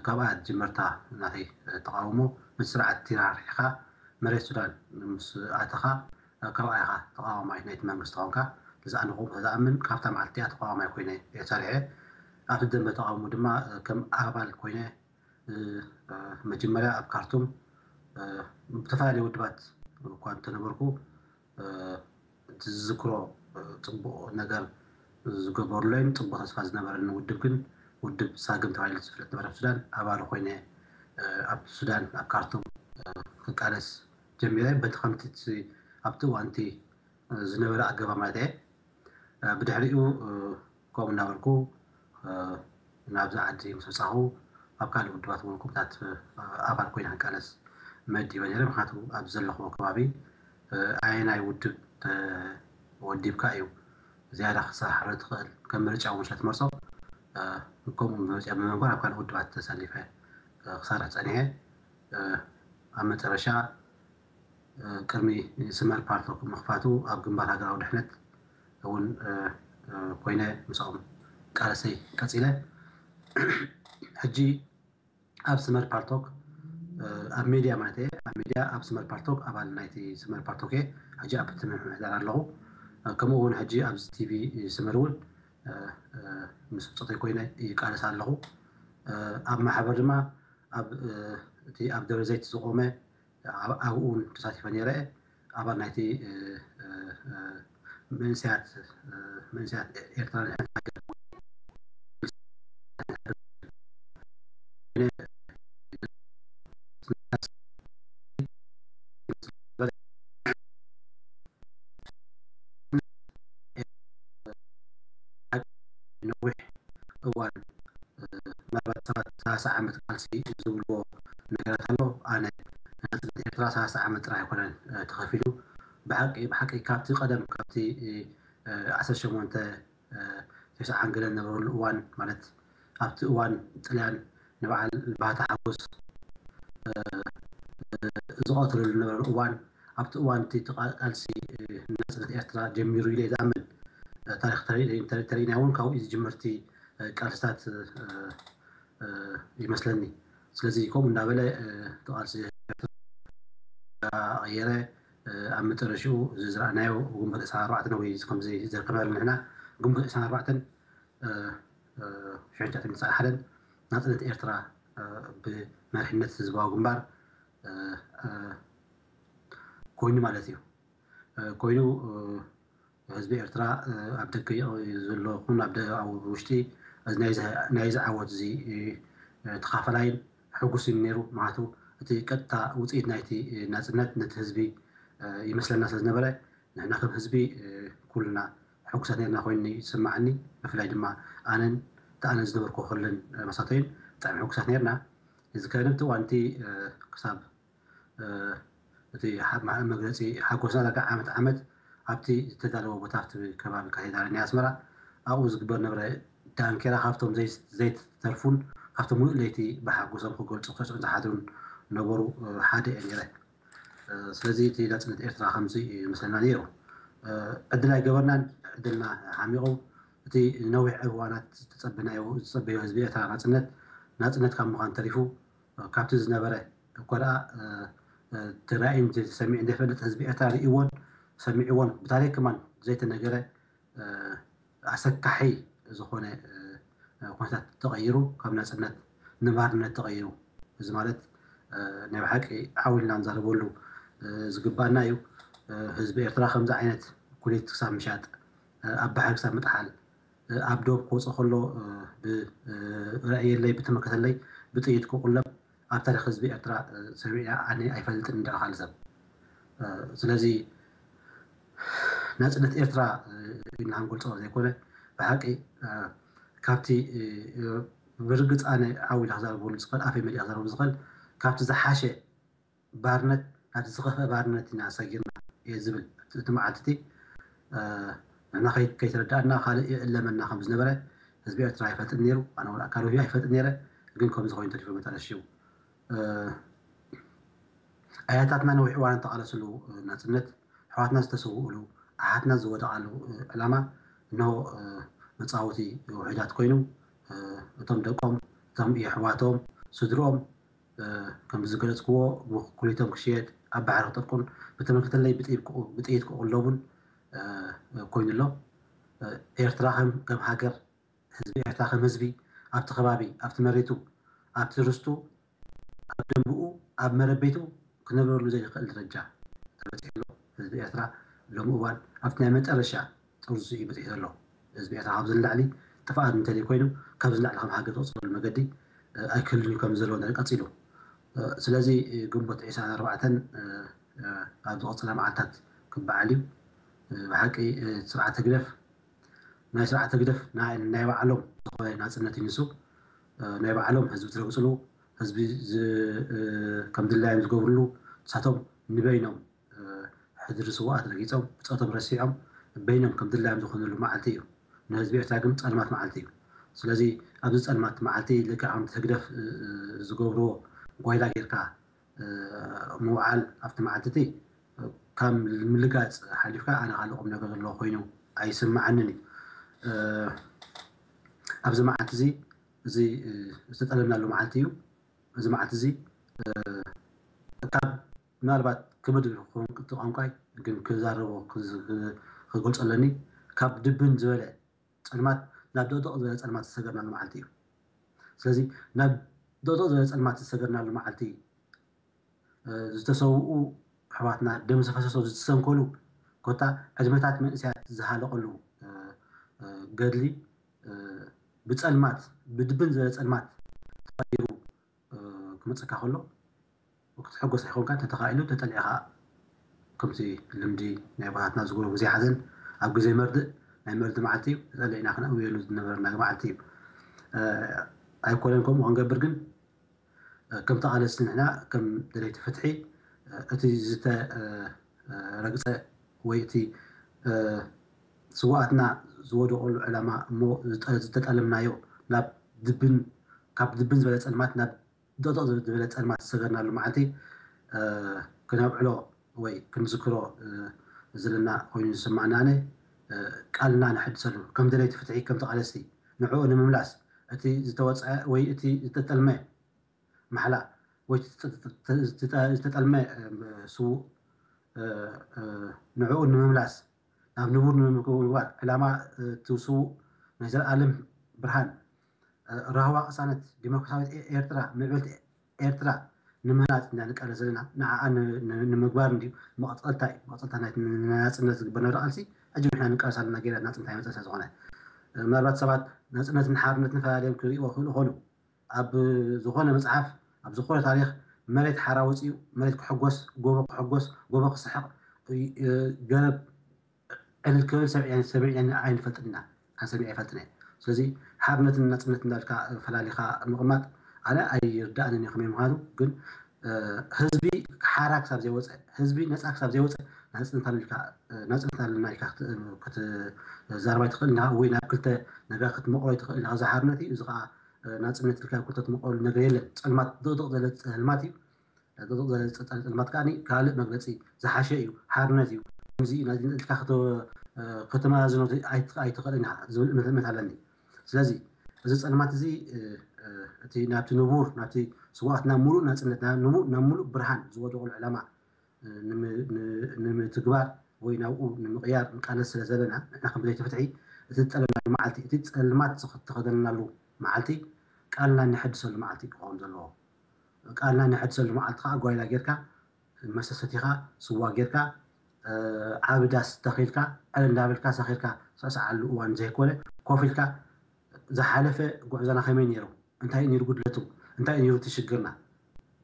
ካብኣ ጅመርታ ናተይ ተቃውሞ ምስ ስርዓት ቲራር ርሒኻ መሬት ሱዳን ምስ ኣተኻ ካብኣ ኢኻ ተቃዋማይ ናይቲ መንግስቲ ኾንካ። እዚ ኣነ ዝኣምን ካብታ መዓልቲ እያ ተቃዋማይ ኮይነ እየ ሰሪሐ። ኣብቲ ደንበ ተቃውሞ ድማ ከም ኣባል ኮይነ መጀመርያ ኣብ ካርቱም ብተፈላለየ ውድባት እኳ እንተነበርኩ እቲ ዝዝክሮ ፅቡቕ ነገር ዝገበሩለይን ፅቡቕ ተስፋ ዝነበረኒ ውድብ ግን ውድብ ሳግም ተባሂሉ ዝፍለጥ ነበረ ኣብ ሱዳን ኣባሉ ኮይነ ኣብ ሱዳን ኣብ ካርቱም ክቃለስ ጀሚረ። በቲ ከምቲ ኣብቲ እዋንቲ ዝነበረ ኣገባ ማለት እየ። ብድሕሪኡ ከምኡ እናበልኩ ናብዚ ዓዲ ምስ መፃኹ ኣብ ካልእ ውድባት እውን ከምታት ኣባል ኮይነ ክቃለስ መዲበ ነይረ። ምክንያቱ ኣብ ዘለኽዎ ከባቢ ኣየናይ ውድብ ተወዲብካ እዩ ዝያዳ ክሰራሕረ ትኽእል ከም ምርጫ እውን ስለትመርፆ ከምኡ ምርጫ ብምግባር ኣብ ካልእ ውድባት ተሰሊፈ ክሰርሕ ፀኒሐ። ኣብ መጨረሻ ቅድሚ ስመር ፓልቶክ ምኽፋቱ ኣብ ግንባር ሃገራዊ ድሕነት እውን ኮይነ ምስኦም ቃለሰይ ቀፂለ። ሕጂ ኣብ ስመር ፓልቶክ ኣብ ሜድያ ማለት እየ ኣብ ሜድያ ኣብ ስመር ፓልቶክ ኣባል ናይቲ ስመር ፓልቶክ እየ። ሕጂ ኣብ ትምህር ምሕዳር ኣለኹ። ከምኡ እውን ሕጂ ኣብዚ ቲቪ ስመር እውን ምስ ብፆተይ ኮይነ ይቃለስ ኣለኹ። ኣብ ማሕበር ድማ ኣብ እቲ ኣብ ደብረ ዘይት ዝቆመ ኣብኡ እውን ተሳቲፈ ነይረ። ኣባል ናይቲ መንስያት መንስያት ኤርትራ ነዊሕ እዋን ምናልባት ሰባት ሰላሳ ዓመት ቃልሲ ዝብልዎ ነገራት ኣሎ። ኣነ ናፅነት ኤርትራ ሰላሳ ዓመት ጥራይ ኣይኮነን ተኸፊሉ። ብሓቂ ብሓቂ ካብቲ ቀደም ካብቲ ዓሰርተ ሸሞንተ ተስዓን ገለ ዝነበረሉ እዋን ማለት ኣብቲ እዋን ጥልያን ንበዓል ባህታ ሓጎስ ዝቐትለሉ ዝነበረ እዋን ኣብቲ እዋን እቲ ቃልሲ ናፅነት ኤርትራ ጀሚሩ ኢለ ዝኣምን ታሪክ ተሪእና እውን ካብኡ ዝጅምርቲ ቃልስታት ይመስለኒ። ስለዚ ከምኡ እንዳበለ እቲ ቃልሲ ኤርትራ ቀየረ። ኣብ መጨረሽኡ እዚ ዝረኣናዮ ግንቦት ዕስራን ኣርባዕተን ወይ ከምዚ ዘርከበል ንሕና ግንቦት ዕስራን ኣርባዕተን ሽሕን ትሽዓተ ሚእትን ሓደን ናፅነት ኤርትራ ብመሪሕነት ህዝባዊ ግንባር ኮይኑ ማለት እዩ። ኮይኑ ህዝቢ ኤርትራ ኣብ ደገ ዘሎ ኹን ኣብ ውሽጢ ናይዚ ዓወት እዚ ተኻፈላይን ሕጉስን ነይሩ። ምክንያቱ እቲ ቀጥታ ውፅኢት ናይቲ ናፅነት ነቲ ህዝቢ ይመስለና ስለዝነበረ ንሕና ከም ህዝቢ ኩልና ሕጉሳት ነርና ኮይኑ ይስማዓኒ። ብፍላይ ድማ ኣነን ተኣነ ዝነበርኩ ክልን መሳተይን ብጣዕሚ ሕጉሳት ነርና። እዚ ከነብቲ እዋንቲ ክሳብ እቲ መግለፂ ሓጎስና ዳጋ ዓመት ዓመት ኣብቲ ዝተዳለወ ቦታ ኣብቲ ከባቢ ካቴድራል ናይ ኣስመራ ኣብኡ ዝግበር ነበረ ዳንኬራ ካብቶም ዘይተርፉን ካብቶም ሙሉእ ለይቲ ብሓጎሶም ክገልፁ ክስዕን ዝሓድሩን ነበሩ ሓደ እየ ነይረ። ስለዚ እቲ ናፅነት ኤርትራ ከምዚ ይመስለና ነይሩ። ዕድል ኣይገበርናን። ዕድልና ሓሚቑ፣ እቲ ነዊሕ እዋናት ዝተፀበናዮ ዝፀበዮ ህዝቢ ኤርትራ ናፅነት ናፅነት ካብ ምዃን ተሪፉ፣ ካብቲ ዝነበረ እኮ ደኣ ተራእዩን ተሰሚዑን ዘይፈልጥ ህዝቢ ኤርትራ ርእይዎን ሰሚዕዎን ብታሪክ ከማን ዘይተነገረ ኣሰካሒ ዝኾነ ኩነታት ተቐይሩ፣ ካብ ናፅነት ንባርነት ተቐይሩ። እዚ ማለት ናይ ብሓቂ ዓው ኢልና ንዛረበሉ ዝግባና እዩ። ህዝቢ ኤርትራ ከምዚ ዓይነት ኩሊት ክሳብ ምሻጥ፣ ኣብ ባሕሪ ክሳብ ምጥሓል፣ ኣብ ዶብ ክወፅእ ከሎ ብረእየለይ ብተመከተለይ ብጥይት ክቁለብ ኣብ ታሪክ ህዝቢ ኤርትራ ሰሚዕና ኣነ ኣይፈልጥን እንዳበለ ሰብ። ስለዚ ናፅነት ኤርትራ ኢልና ክንገልፆ ዘይኮነ፣ ብሓቂ ካብቲ ብርግፅ ኣነ ዓው ኢለ ክዛረበሉ ዝኽእል፣ ኣፈይ መሊኣ ክዛረበሉ ዝኽእል፣ ካብቲ ዝሓሸ ባርነት ናብቲ ዝኸፍአ ባርነት ኢና ሰጊርና እየ ዝብል። እቲ መዓልቲ እቲ ንሕና ከይተረዳእና ካልእ ይእለመና ከም ዝነበረ ህዝቢ ኤርትራ ኣይፈልጥን ነይሩ። ኣነ እውን ኣካል ውህቢ ኣይፈልጥን ነይረ። ግን ከምዚ ኮይኑ ተሪፉ መጠረሽው ኣያታትና ነዊሕ እዋን ተቓለስሉ ናፅነት፣ ኣሕዋትና ዝተሰውእሉ፣ ኣሓትና ዝወደቓሉ ዕላማ እንሆ መፃወቲ ውሕዳት ኮይኑ፣ እቶም ደቆም፣ እቶም የሕዋቶም፣ ስድርኦም ከምዚ ዝገለፅክዎ ብኩሊቶም ክሽየጥ፣ ኣብ ባሕሪ ክጠልቁን ብተመልከተለይ ብጥይት ክቕለቡን ኮይኑ ኣሎ። ኤርትራ ከም ሃገር፣ ህዝቢ ኤርትራ ከም ህዝቢ ኣብቲ ከባቢ፣ ኣብቲ መሬቱ፣ ኣብቲ ርስቱ፣ ኣብ ደንብኡ፣ ኣብ መረቤቱ ክነብረሉ ዘይኽእል ደረጃ ተበፂሑ ኣሎ። ህዝቢ ኤርትራ ሎሚ እዋን ኣብቲ ናይ መጨረሻ ጥርዙ እዩ በፂሑ ዘሎ። ህዝቢ ኤርትራ ካብዚ ንላዕሊ ጥፍኣት እንተዘይ ኮይኑ፣ ካብዚ ንላዕሊ ከም ሃገር ዝቕፅለሉ መገዲ ኣይክህልን እዩ ከም ዘሎ ንርኢ ቀፂሉ። ስለዚ ግንቦት ዒስራን ኣርባዕተን ኣብ ዝቐፅላ መዓልታት ክበዓል እዩ። ብሓቂ ስርዓት ህግደፍ ናይ ስርዓት ህግደፍ ናይ ባዕሎም ዝኾነ ናፅነት ይንሱ፣ ናይ ባዕሎም ህዝቢ ዝረግፅሉ፣ ህዝቢ ከም ድላዮም ዝገብርሉ፣ ንሳቶም ንበይኖም ሕድሪ ስውኣት ረጊፆም ብፆቶም ረሲዖም በይኖም ከም ድላዮም ዝኾነሉ መዓልቲ እዩ። ንህዝቢ ኤርትራ ግን ፀልማት መዓልቲ እዩ። ስለዚ ኣብዚ ፀልማት መዓልቲ ልክዕ ከምቲ ህግደፍ ዝገብርዎ ጓይላ ጌርካ ምውዓል ኣብቲ መዓልቲ እቲ ካብ ምልጋፅ ሓሊፍካ ኣነ ካልእ ቁም ነገር ዘለዎ ኮይኑ ኣይስምዓንን እዩ። ኣብዚ መዓልቲ እዚ፣ እዚ ዝተጠለብናሉ መዓልቲ እዩ። እዚ መዓልቲ እዚ ካብ ምናልባት ክብድ ክኸውን ቅጥዒ ቋንቋይ ግን ክዛረቦ ክገልፆ ኣለኒ፣ ካብ ድብን ዝበለ ፀልማት ናብ ደቕደቕ ዝበለ ፀልማት ዝሰገርናሉ መዓልቲ እዩ። ስለዚ ናብ ደቕደቕ ዝበለ ፀልማት ዝሰገርናሉ መዓልቲ ዝተሰውኡ ኣሕዋትና፣ ደም ዝፈሰሶ ዝተሰንከሉ፣ ኮታ ዕድመታት መንእሰያት ዝሃለቐሉ ገድሊ ብፀልማት ብድብን ዝበለ ፀልማት ተቐይሩ ክመፀካ ከሎ ክትሕጎስ ኣይኮንካ፣ ተተኻኢሉ ተጠሊዕኻ ከምቲ ልምዲ ናይ ኣቦታትና ዝገብሩ ግዜ ሓዘን ኣብ ግዜ መርድእ ናይ መርድእ መዓልቲ እዩ። ተጠሊዕና ክነእውየሉ ዝነበረና መዓልቲ እዩ። ኣይኮነን ከምኡ ክንገብር ግን ከም ተቓለስቲ ንሕና ከም ደለይቲ ፍትሒ እቲ ዝተረግፀ ወይ እቲ ስውኣትና ዝወደቐሉ ዕላማ እሞ ዝተጠለምናዮ ናብ ድብን ካብ ድብን ዝበለ ፀልማት ናብ ደቕደቕ ዝበለ ፀልማት ዝሰገርናሉ መዓልቲ ክነብዕሎ ወይ ክንዝክሮ ዘለና ኮይኑ ዝስማዕና ኣነ ቃልና ነሐድሰሉ ከም ደለይቲ ፍትሒ ከም ተቓለስቲ ንዕኡ ንምምላስ እቲ ዝተወፅዐ ወይ እቲ ዝተጠልመ ማሕላ ወይ ዝተጠልመ ስዉእ ንዕኡ ንምምላስ ናብ ንቡር ንምግባር ዕላማ እቲ ስዉእ ናይ ዘለኣለም ብርሃን ራህዋ ቅሳነት ዲሞክራሲያዊት ኤርትራ ምዕብልቲ ኤርትራ ንምህናፅ ኢና ንቃለስ ዘለና። ንዓኣ ንምግባር እንድዩ መቐፀልታ እዩ። መቐፀልታ ናይ ናፅነት ዝግበር ነብረ ቃልሲ ሕጂ ንሕና ንቃለስ ኣለና። ገይራ ናፅነት ኣይመፀን ስለ ዝኾነ ምናልባት ሰባት ናፅነትን ሓርነትን ፈላልዮም ክርእይዎ ክኽእሉ ይኾኑ። ኣብ ዝኾነ መፅሓፍ ኣብ ዝኾነ ታሪክ መሬት ሓራ ወፂኡ መሬት ክሕጎስ ጎቦ ክሕጎስ ጎቦ ክስሕቕ ገረብ ዕልል ክብል ሰሚዐ ኣይንፈልጥን ኢና። ኣነ ሰሚዐ ኣይፈልጥን እየ። ስለዚ ሓርነትን ናፅነትን እንዳልካ ፈላሊኻ ምቕማጥ ኣነ ኣይርዳእንን እዩ። ከመይ ምዃኑ ግን ህዝቢ ሓራ ክሳብ ዘይወፀ ህዝቢ ነፃ ክሳብ ዘይወፀ ናፅነት ኣለና ኢልካ ክትዛረብ ኣይትኽእልን ኢኻ ወይ ናብ ክልተ ነገር ክትመቕሎ ኣይትኽእልን ኢኻ። እዚ ሓርነት እዩ። እዚ ከዓ ናፅነት ኢልካ ኣብ ክልተ ትመቕለሉ ነገር የለን። ፀልማት ድቕድቕ ዝበለ ፀልማት እዩ። ድቕድቕ ዝበለ ፀልማት ከዓ ካልእ መግለፂ ዝሓሸ እዩ። ሓርነት እዩ። ከምዚ ኢና ኢልካ ክተ-፣ እ፣ ከተመዛዝኖ ኣይ-፣ ኣይትኽእልን ኢኻ ዝብል እምነት፣ እምነት ኣለኒ። ስለዚ እዚ ጸልማት እዚ፣ እ፣ እ፣ እቲ ናብቲ ንቡር፣ ናብቲ ስውኣትና ሙሉእ ናጽነት፣ ናብ ንቡ-፣ ናብ ሙሉእ ብርሃን ዝወደቑሉ ዕላማ፣ እ፣ ንም-፣ ን-፣ ንምትግባር ወይ ናብኡ ንምቕያር ንቃለስ ስለ ዘለና፣ ንሕና ከም ደለይቲ ፍትሒ እቲ ዝጠለብናሉ መዓልቲ፣ እቲ ጸልማት ዝተኸደንናሉ መዓልቲ ቃልና ነሐድሰሉ መዓልቲ ክኸውን ዘለዎ። ቃልና ነሐድሰሉ መዓልቲ ከዓ ጓይላ ጌርካ፣ መስተ ሰቲኻ፣ ስዋ ጌርካ፣ እ፣ ዓቢ ዳስ ተኺልካ፣ ዕል እንዳበልካ ሰኺርካ ትስዕስዓሉ እዋን ዘይኮነ፣ ኮፍ ኢልካ ዝሓለፈ ጉዕዞና ከመይ ነይሩ? እንታይ እዩ ነይሩ ጉድለቱ? እንታይ እዩ ነይሩ እቲ ሽግርና?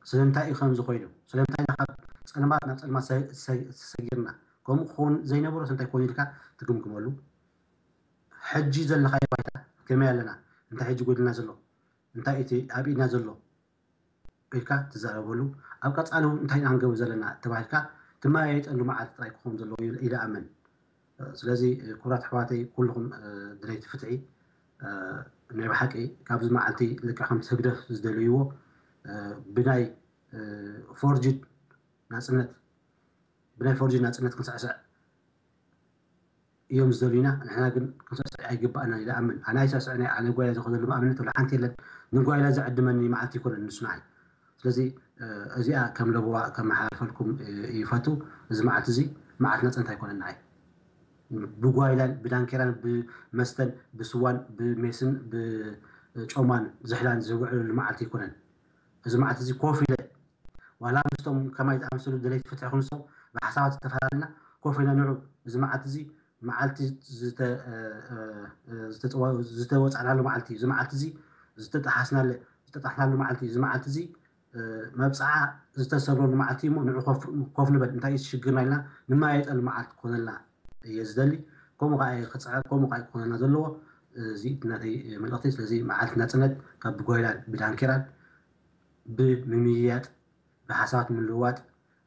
ስለምንታይ እዩ ከምዚ ኮይኑ? ስለምንታይ ኢና ካብ ጸልማት ናብ ጸልማት ሰ-፣ ሰ-፣ ሰጊርና? ከምኡ ክኸውን ዘይነበሮስ እንታይ ኮይኑ ኢልካ ትግምግመሉ። ሕጂ ዘለኻዮ ባይታ ከመይ ኣለና? እንታይ ሕጂ ጎድልና ዘሎ? እንታይ እቲ ኣብ ኢድና ዘሎ? ኢልካ ትዛረበሉ፣ ኣብ ቀጻሊ እውን እንታይ ኢና ክንገብር ዘለና ተባሂልካ ትመያየጠሉ መዓልቲ ጥራይ ክኸውን ዘለዎ ኢለ፣ ኢለ ኣምን። ስለዚ ክቡራት ኣሕዋተይ፣ ኩልኹም፣ እ፣ ደለይቲ ፍትሒ፣ እ፣ ናይ ብሓቂ ካብዚ መዓልቲ ልክዕ ከምቲ ህግደፍ ዝደለይዎ፣ እ፣ ብናይ፣ እ፣ ፎርጅድ ናጽነት፣ ብናይ ፎርጅድ ናጽነት ክንስዕስዕ እዮም ዝደልዩና። ንሕና ግን ክንስዕስዕ ኣይግባእናን ኢለ ኣምን። ኣነ ኣይስዕስዕን እየ። ኣነ ጓይላ ዝኸደሉ ኣብነት ወላ ሓንቲ የለን። ንጓይላ ዝዕድመኒ መዓልቲ ኣይኮነን ንሱ ንዓይ። ስለዚ፣ እ፣ እዚኣ ከም ለበዋ ከመሓላልፈልኩም፣ እ፣ ይፈቱ። እዚ መዓልቲ እዚ መዓልቲ ናጽነት ኣይኮነን ንዓይ። ብጓይላን ብዳንኬራን ብመስተን ብስዋን ብሜስን ብጮማን ዝሕላን ዝውዕለሉ መዓልቲ ኣይኮነን። እዚ መዓልቲ እዚ ኮፍ ኢለ ዋላ ምስቶም ከማይ ዝኣመሰሉ ደለይቲ ፍትሒ ክንሶም ብሓሳባት ዝተፈላለና ኮፍ ኢልና ንዑ። እዚ መዓልቲ እዚ መዓልቲ ዝተ-፣ እ፣ እ፣ ዝተጸዋ-፣ ዝተወጻእናሉ መዓልቲ፣ እዚ መዓልቲ እዚ ዝተጠሓስናለ-፣ ዝተጠሓስናሉ መዓልቲ፣ እዚ መዓልቲ እዚ፣ እ፣ መብጽዓ ዝተሰብረሉ መዓልቲ እሞ ንዑ ኮፍ፣ ኮፍ ንበል፣ እንታይ እዩ ሽግርና ኢልና ንመያየጠሉ መዓልቲ ክኾነልና እየ ዝደሊ። ከምኡ ከኣ እየ ክጽዕር፣ ከምኡ ከኣ እዩ ክኾነልና ዘለዎ። እዚ እቲ ናተይ መልእኽቲ። ስለዚ መዓልቲ ናጽነት ካብ ብጓይላን ብዳንኬራን ብምምይያጥ፣ ብሓሳባት ምልውዋጥ፣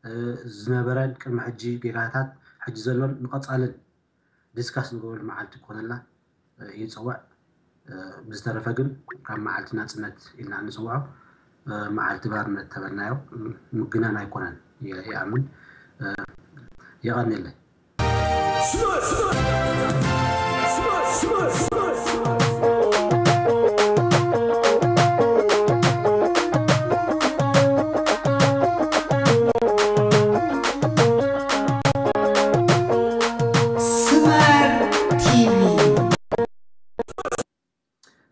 እ፣ ዝነበረን ቅድሚ ሕጂ ጌጋታት፣ ሕጂ ዘሎን ንቐጻልን ዲስካስ ንገብረሉ መዓልቲ ክኾነልና፣ እ፣ ይጽውዕ። እ፣ ብዝተረፈ ግን ካብ መዓልቲ ናጽነት ኢልና ንጽውዖ፣ እ፣ መዓልቲ ባርነት ተበልናዮ፣ ም-፣ ምግናን ኣይኮነን፣ የ-፣ ይኣምን። እ፣ የቐንየለይ። ስመር ቲቪ።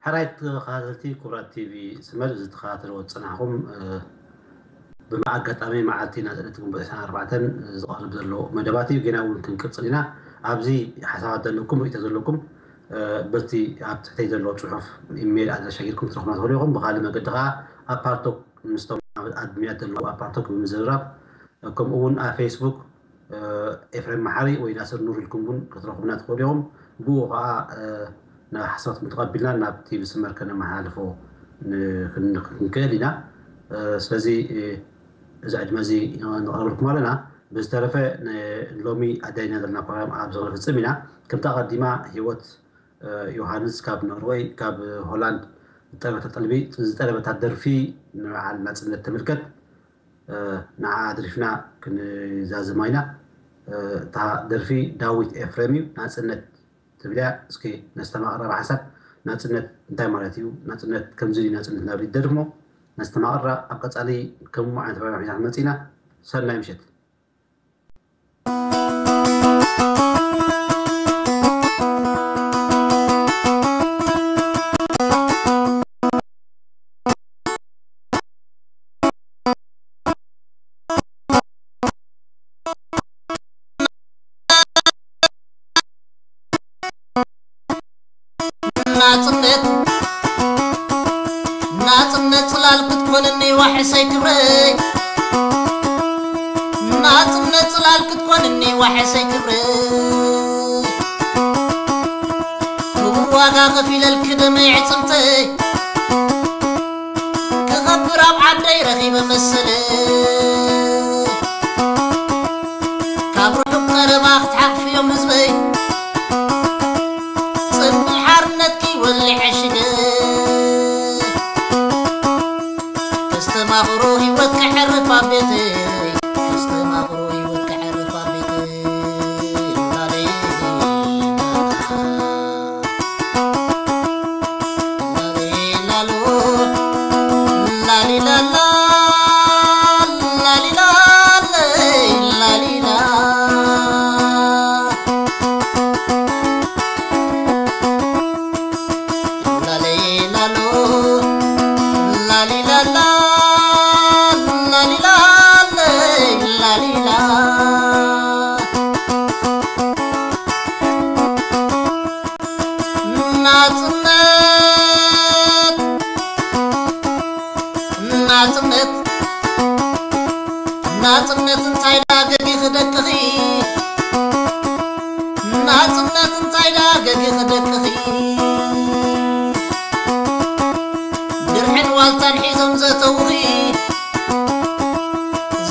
ሕራይ ተኸታተልቲ ክቡራት ቲቪ ስመር፣ ዝተኸታተልዎ ዝጸናሕኩም፣ እ፣ ብመኣጋጣሚ መዓልቲ ናጽነት ግንቦት ዕስራን ኣርባዕተን ዝቐርብ ዘሎ መደባት እዩ። ጌና እውን ክንቅጽል ኢና። ኣብዚ ሓሳባት ዘለኩም፣ ርእይቶ ዘለኩም፣ እ፣ በቲ ኣብ ትሕተይ ዘሎ ጽሑፍ ኢሜይል ኣድራሻ ጌርኩም ክትረኽቡና ትኽእሉ ኢኹም። ብኻልእ መገዲ ኸኣ ኣብ ፓርቶክ ምስቶም ኣድሚናት ዘለዉ ኣብ ፓርቶክ ብምዝርራብ፣ ከምኡ እውን ኣብ ፌስቡክ፣ እ፣ ኤፍሬም መሓሪ ወይ ናስር ኑር ኢልኩም እውን ክትረኽቡና ትኽእሉ ኢኹም። ብኡ ኸዓ፣ እ፣ ናብ ሓሳባትኩም ተቐቢልና ናብ ቲቪ ስመር ከነመሓላልፎ ን-፣ ክን-፣ ክንክእል ኢና። እ፣ ስለዚ፣ እ፣ እዚ ዕድመ እዚ ነቕርበልኩም ኣለና። ብዝተረፈ፣ ን-፣ ሎሚ ኣዳሊና ዘለና ፕሮግራም ኣብዚ ክንፍጽም ኢና። ከምቲ ኣቐዲማ ህይወት፣ እ፣ ዮሃንስ ካብ ኖርወይ፣ ካብ ሆላንድ ዝጠለበታ ጥልቢ-፣ ዝጠለበታ ደርፊ ንበዓል ናጽነት ትምልከት። እ፣ ንዓ ኣድሪፍና ክንዛዘማ ኢና። እ፣ እታ ደርፊ ዳዊት ኤፍሬም እዩ፣ ናጽነት ትብል እያ። እስኪ ነስተማቕራ ብሓንሳብ። ናጽነት እንታይ ማለት እዩ? ናጽነት ከምዚ ድዩ ናጽነት ናብ ደርፍሞ ነስተማቕራ። ኣብ ቀጻሊ ከምኡ ዓይነት ፕሮግራም ሒዛ ክንመጽእ ኢና። ሰናይ ምሸት። ናጽነት፣ ናጽነት ጽላል ክትኮንኒ ዋሕሰይ ክብረይ። ናጽነት ጽላል ክትኮንኒ ዋሕሰይ ክብረይ። ክቡር ዋጋ ከፊለልኪ ደመይ ዕጽምተይ። ክኸብር ኣብ ዓደይ ረኺበ መሰለይ። ካብ ርሑቕ ቀረባ ክትሓቕፍዮም ህዝበይ። ጽንብል ሓርነትኪ ወሊዐ ሽገ። ተስተማቕሮ ህይወት ከዕርፍ ኣብ ቤተይ። ተስተማቕሮ ህይወት ከዕርፍ ኣብ ቤተይ። ናጽነት፣ ናጽነት፣ ናጽነት እንታይ ዳ ገጊኺ ደቅኺ? ናጽነት እንታይ ዳ ገጊኺ ደቅኺ? ድርዕን ዋልታን ሒዞም ዘእተዉኺ፣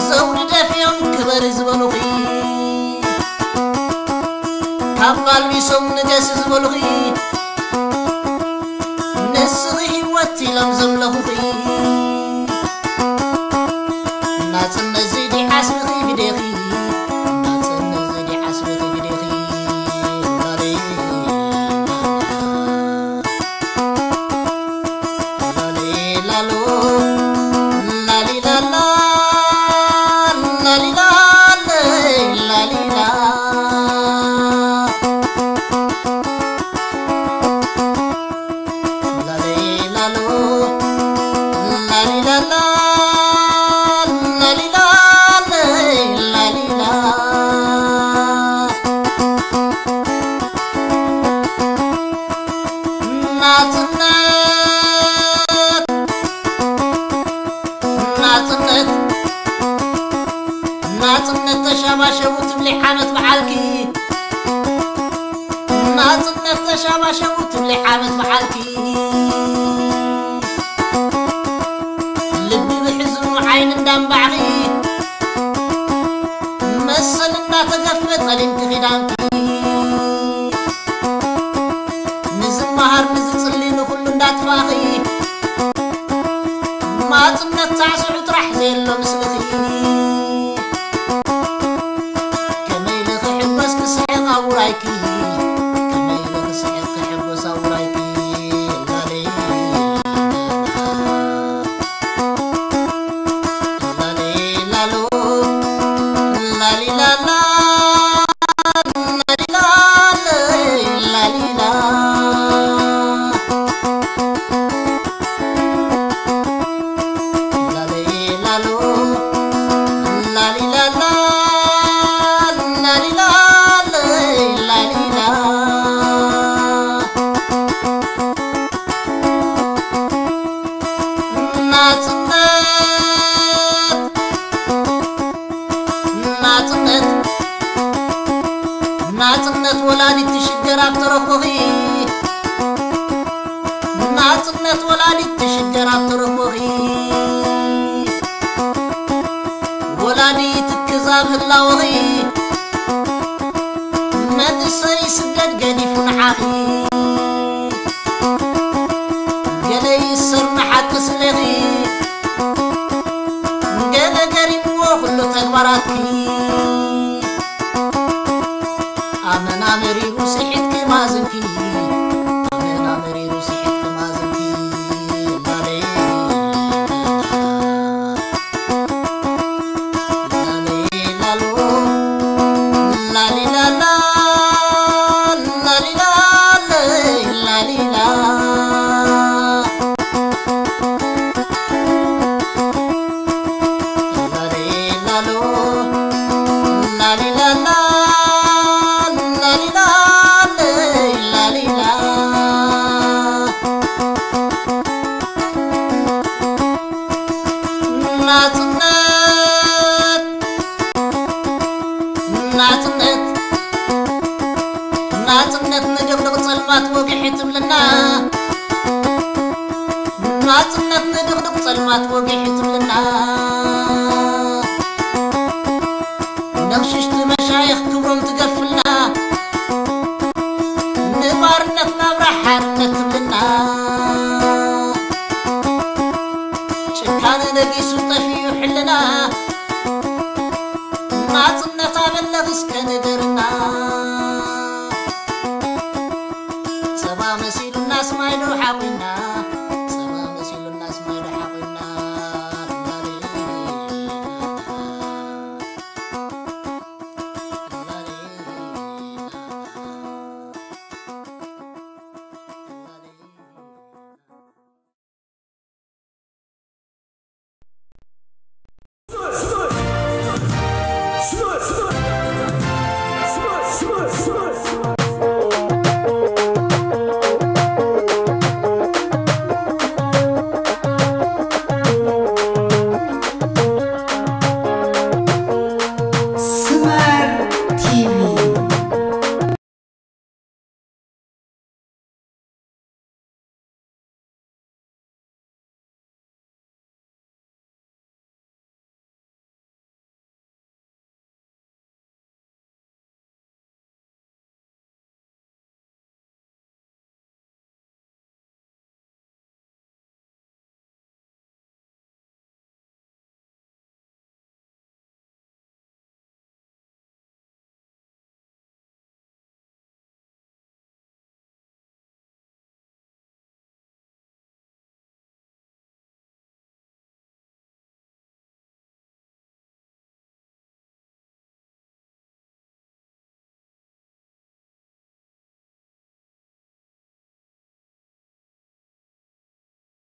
ዘውዲ ደፊኦም ክበሪ ዝበሉኺ፣ ካብ ኣልቢሶም ንገሲ ዝበሉኺ፣ ንስኺ ህይወት ኢሎም ዘምለኹኺ፣ ናጽነት እዚ ድዩ ዓስብኺ ግዴኺ? ናጽነት እዚ ድዩ ዓስብኺ ግዴኺ? ላሌ፣ ላሌ፣ ላሎ፣ ላሊ፣ ላላ፣ ላሊ፣ ላሌ፣ ላሊ፣ ላ። ላሌ ላሎ፣ ላሊ ላላ፣ ላሊ ላሌ፣ ላሊ ላ። ናጽነት፣ ናጽነት፣ ናጽነት ተሻባሸቡ ትብሊ ዓመት በዓልኪ። ናጽነት ተሻባሸቡ ትብሊ ዓመት በዓልኪ። ልቢ ብሕዝኑ ዓይኒ እንዳንባዕኺ፣ መሰል እንዳተገፈ ጠሊምኪ ኪዳንኪ። ንዝመሃር ንዝጽሊ ንኹሉ እንዳጥፋእኺ፣ ማጽነት ሳዕስዑ ጥራሕ ዘየሎ ምስልኺ። ከመይ ኢለ ክሕጎስ ክስሕቕ ኣብ ውራይኪ? ከመይ ኢለ ክስሕቕ ክሕጎስ ኣብ ውራይኪ? ላሌ፣ ላሌ፣ ላሎ፣ ላሊ ላላ፣ ላሊ ላሌ፣ ላሊ ላ። ላሌ ላሎ፣ ላሊ ላላ፣ ላሊ ላሌ፣ ላሊ ላ። ናጽነት፣ ናጽነት፣ ናጽነት ወላዲት ትሽገር ኣብ ተረኽቦኺ። ናጽነት ወላዲት ትሽገር ኣብ ተረኽቦኺ። ወላዲት ክዛብ ህላወኺ። መንእሰይ ስደት ገዲፉ ንዓኺ። ገለ ይእሰር ንሓቂ ስሌኺ። ገለ ገሪምዎ ኩሉ ተግባራትኪ። ኣመና መሪሩ ስሒትኪ ማዝንኪ። ኣመና መሪሩ ስሒትኪ ማዝንኪ። ላሌ ላሌ ላሎ፣ ላሊ ላላ፣ ላሊ ላሌ፣ ላሊ ላ። ላሌ ላሎ፣ ላሊ ላላ፣ ላሊ ላሌ፣ ላሊ ላ። ናጽነት፣ ናጽነት፣ ናጽነት ንድቕድቕ ጸልማት ወግሒ ትብልና። ናጽነት ንድቕድቕ ጸልማት ወግሒ ትብልና።